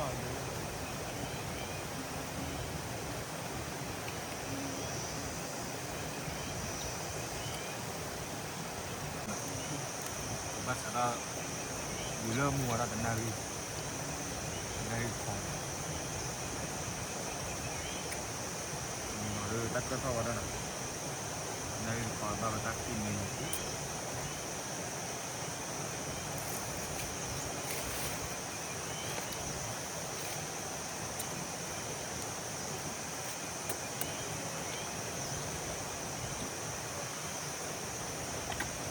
ၣ်ဆၣ်ဒီး, ဝံၤလၢမုၢ်ဝါထီၣ်တနၣ်ရံၣ်, တနၣ်ရံၣ်တခီ, မုၢ်နၤဒီးတၢ်ကၢၢ်ထီၣ်ဝဲဒၣ်, တနၣ်ရံၣ်တခီဘ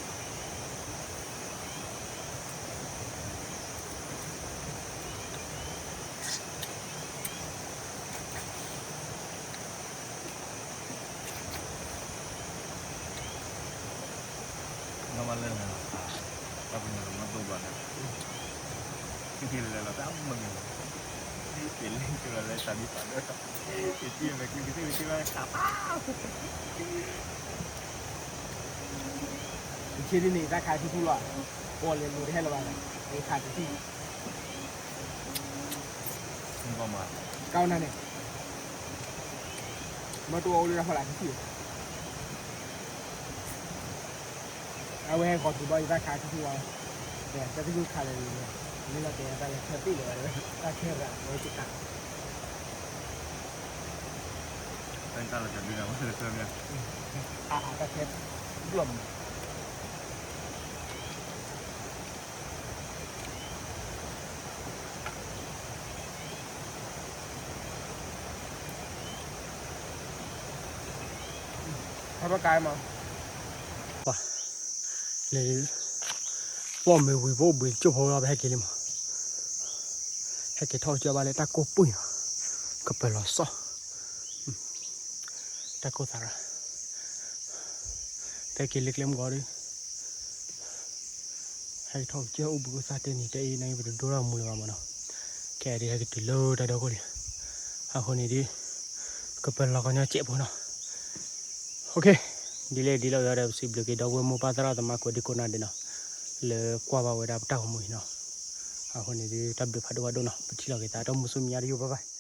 ၣ်ဝဲတၢ်ခံမံၤန့ၣ် နီၢ်မးလၢနၤ, တၢ်ပညိၣ်တမီၢ်ဒိၣ်ဘၣ်န့ၣ်, လဲၤလီၤတၢ်မုာ်န့ၣ်, က့ၤလဲၤက့ၤလီၤလၢသးဒံးဖးဒိၣ်, ယထံၣ်မဲာ်ချံကသ့ၣ် ယထံၣ်ဘၣ်ခးဖး, ယထံၣ်ဒ်န့ၣ်တၢ်ခးထူထူလီၤ, ပီၣ်လဲၤလိၤတဟဲလၢၤဘၣ်, ယခးတထံၣ်, ကနၤန့ၣ်, မ့ၢ်တအိၣ်အိၣ်လၢတၢ်ဖီလာ်တထံၣ် အဝဲဟဲဃီၤတုၤဘၣ်ယတၢ်ခးထူထူဝဲ, တၢ်ထူထူခးလၢၤန့ၣ်, မ့ၢ်လီၤတဲာ်တၢ်လဲၤခဲပ့ၢ်လၢၤဘၣ်, တၢ်ခဲရၤဝဲက့ၤခး, တၢ်လီၤတၢ်ဒုးန့ၣ်ဝဲလၢခဲမ့ၢ်, တၢ်ခဲ, ဘျီၣ်မး ဟဲဘၣ်ကါမး, လဲၤ, ပီၣ်မ့ၢ်ဝံၤပအိၣ်ဘှံးကၠိၣ်ဖိလီၤ ပဟဲက့ၤလံမး, ဟဲက့ၤထီၣ်ကၠိဘၣ်လၢတၢ်ကိၢ်ပှံၢ်နီၤ, ကပၢၤလီၤစီၣ်, တၢ်ကိၢ်သးရၤ, တဟဲက့ၤလၢကျဲမုၢ်ဂီၤဒီး ဟဲက့ၤထီၣ်ကၠိအိၣ်ဘှံးအိၣ်သါတဲနံၤတဲအံၤ နအံၤပတဒိထီၣ်မူလၢၤဘၣ်မးနီၤ, ခဲအံၤဒ်ဟဲက့ၤတုၤလၢတၢ်ဒီခိၣ်န့ၣ်, အဃိန့ၣ်ဒ်, ကပၢၤလီၤကညီစဲးဖိနီၤ, ဒ်လဲၣ်ဒ်လဲၣ်ဝဲဒီး ပစံးဘျုးက့ၤဒီပုၢ်ဝဲၢ်မိၢ်ပၢ်သရၣ်သမါကိးဒံကိးနၤဒဲးနီၤ, လၢကွၢ်ဘၣ်ဝဲဒၣ်ပတၢ်ဂီၤမူအံၤနီၤ, အဃိန့ၣ်ဒ်တၢ်ဘျုးဖးဒိၣ်ဖးဒိၣ်နီၤ ပထံၣ်လိာ်က့ၤသးတၢ်မုၢ်ဆူမဲာ်ညါတယိာ်ဘၣ်ဘၣ်.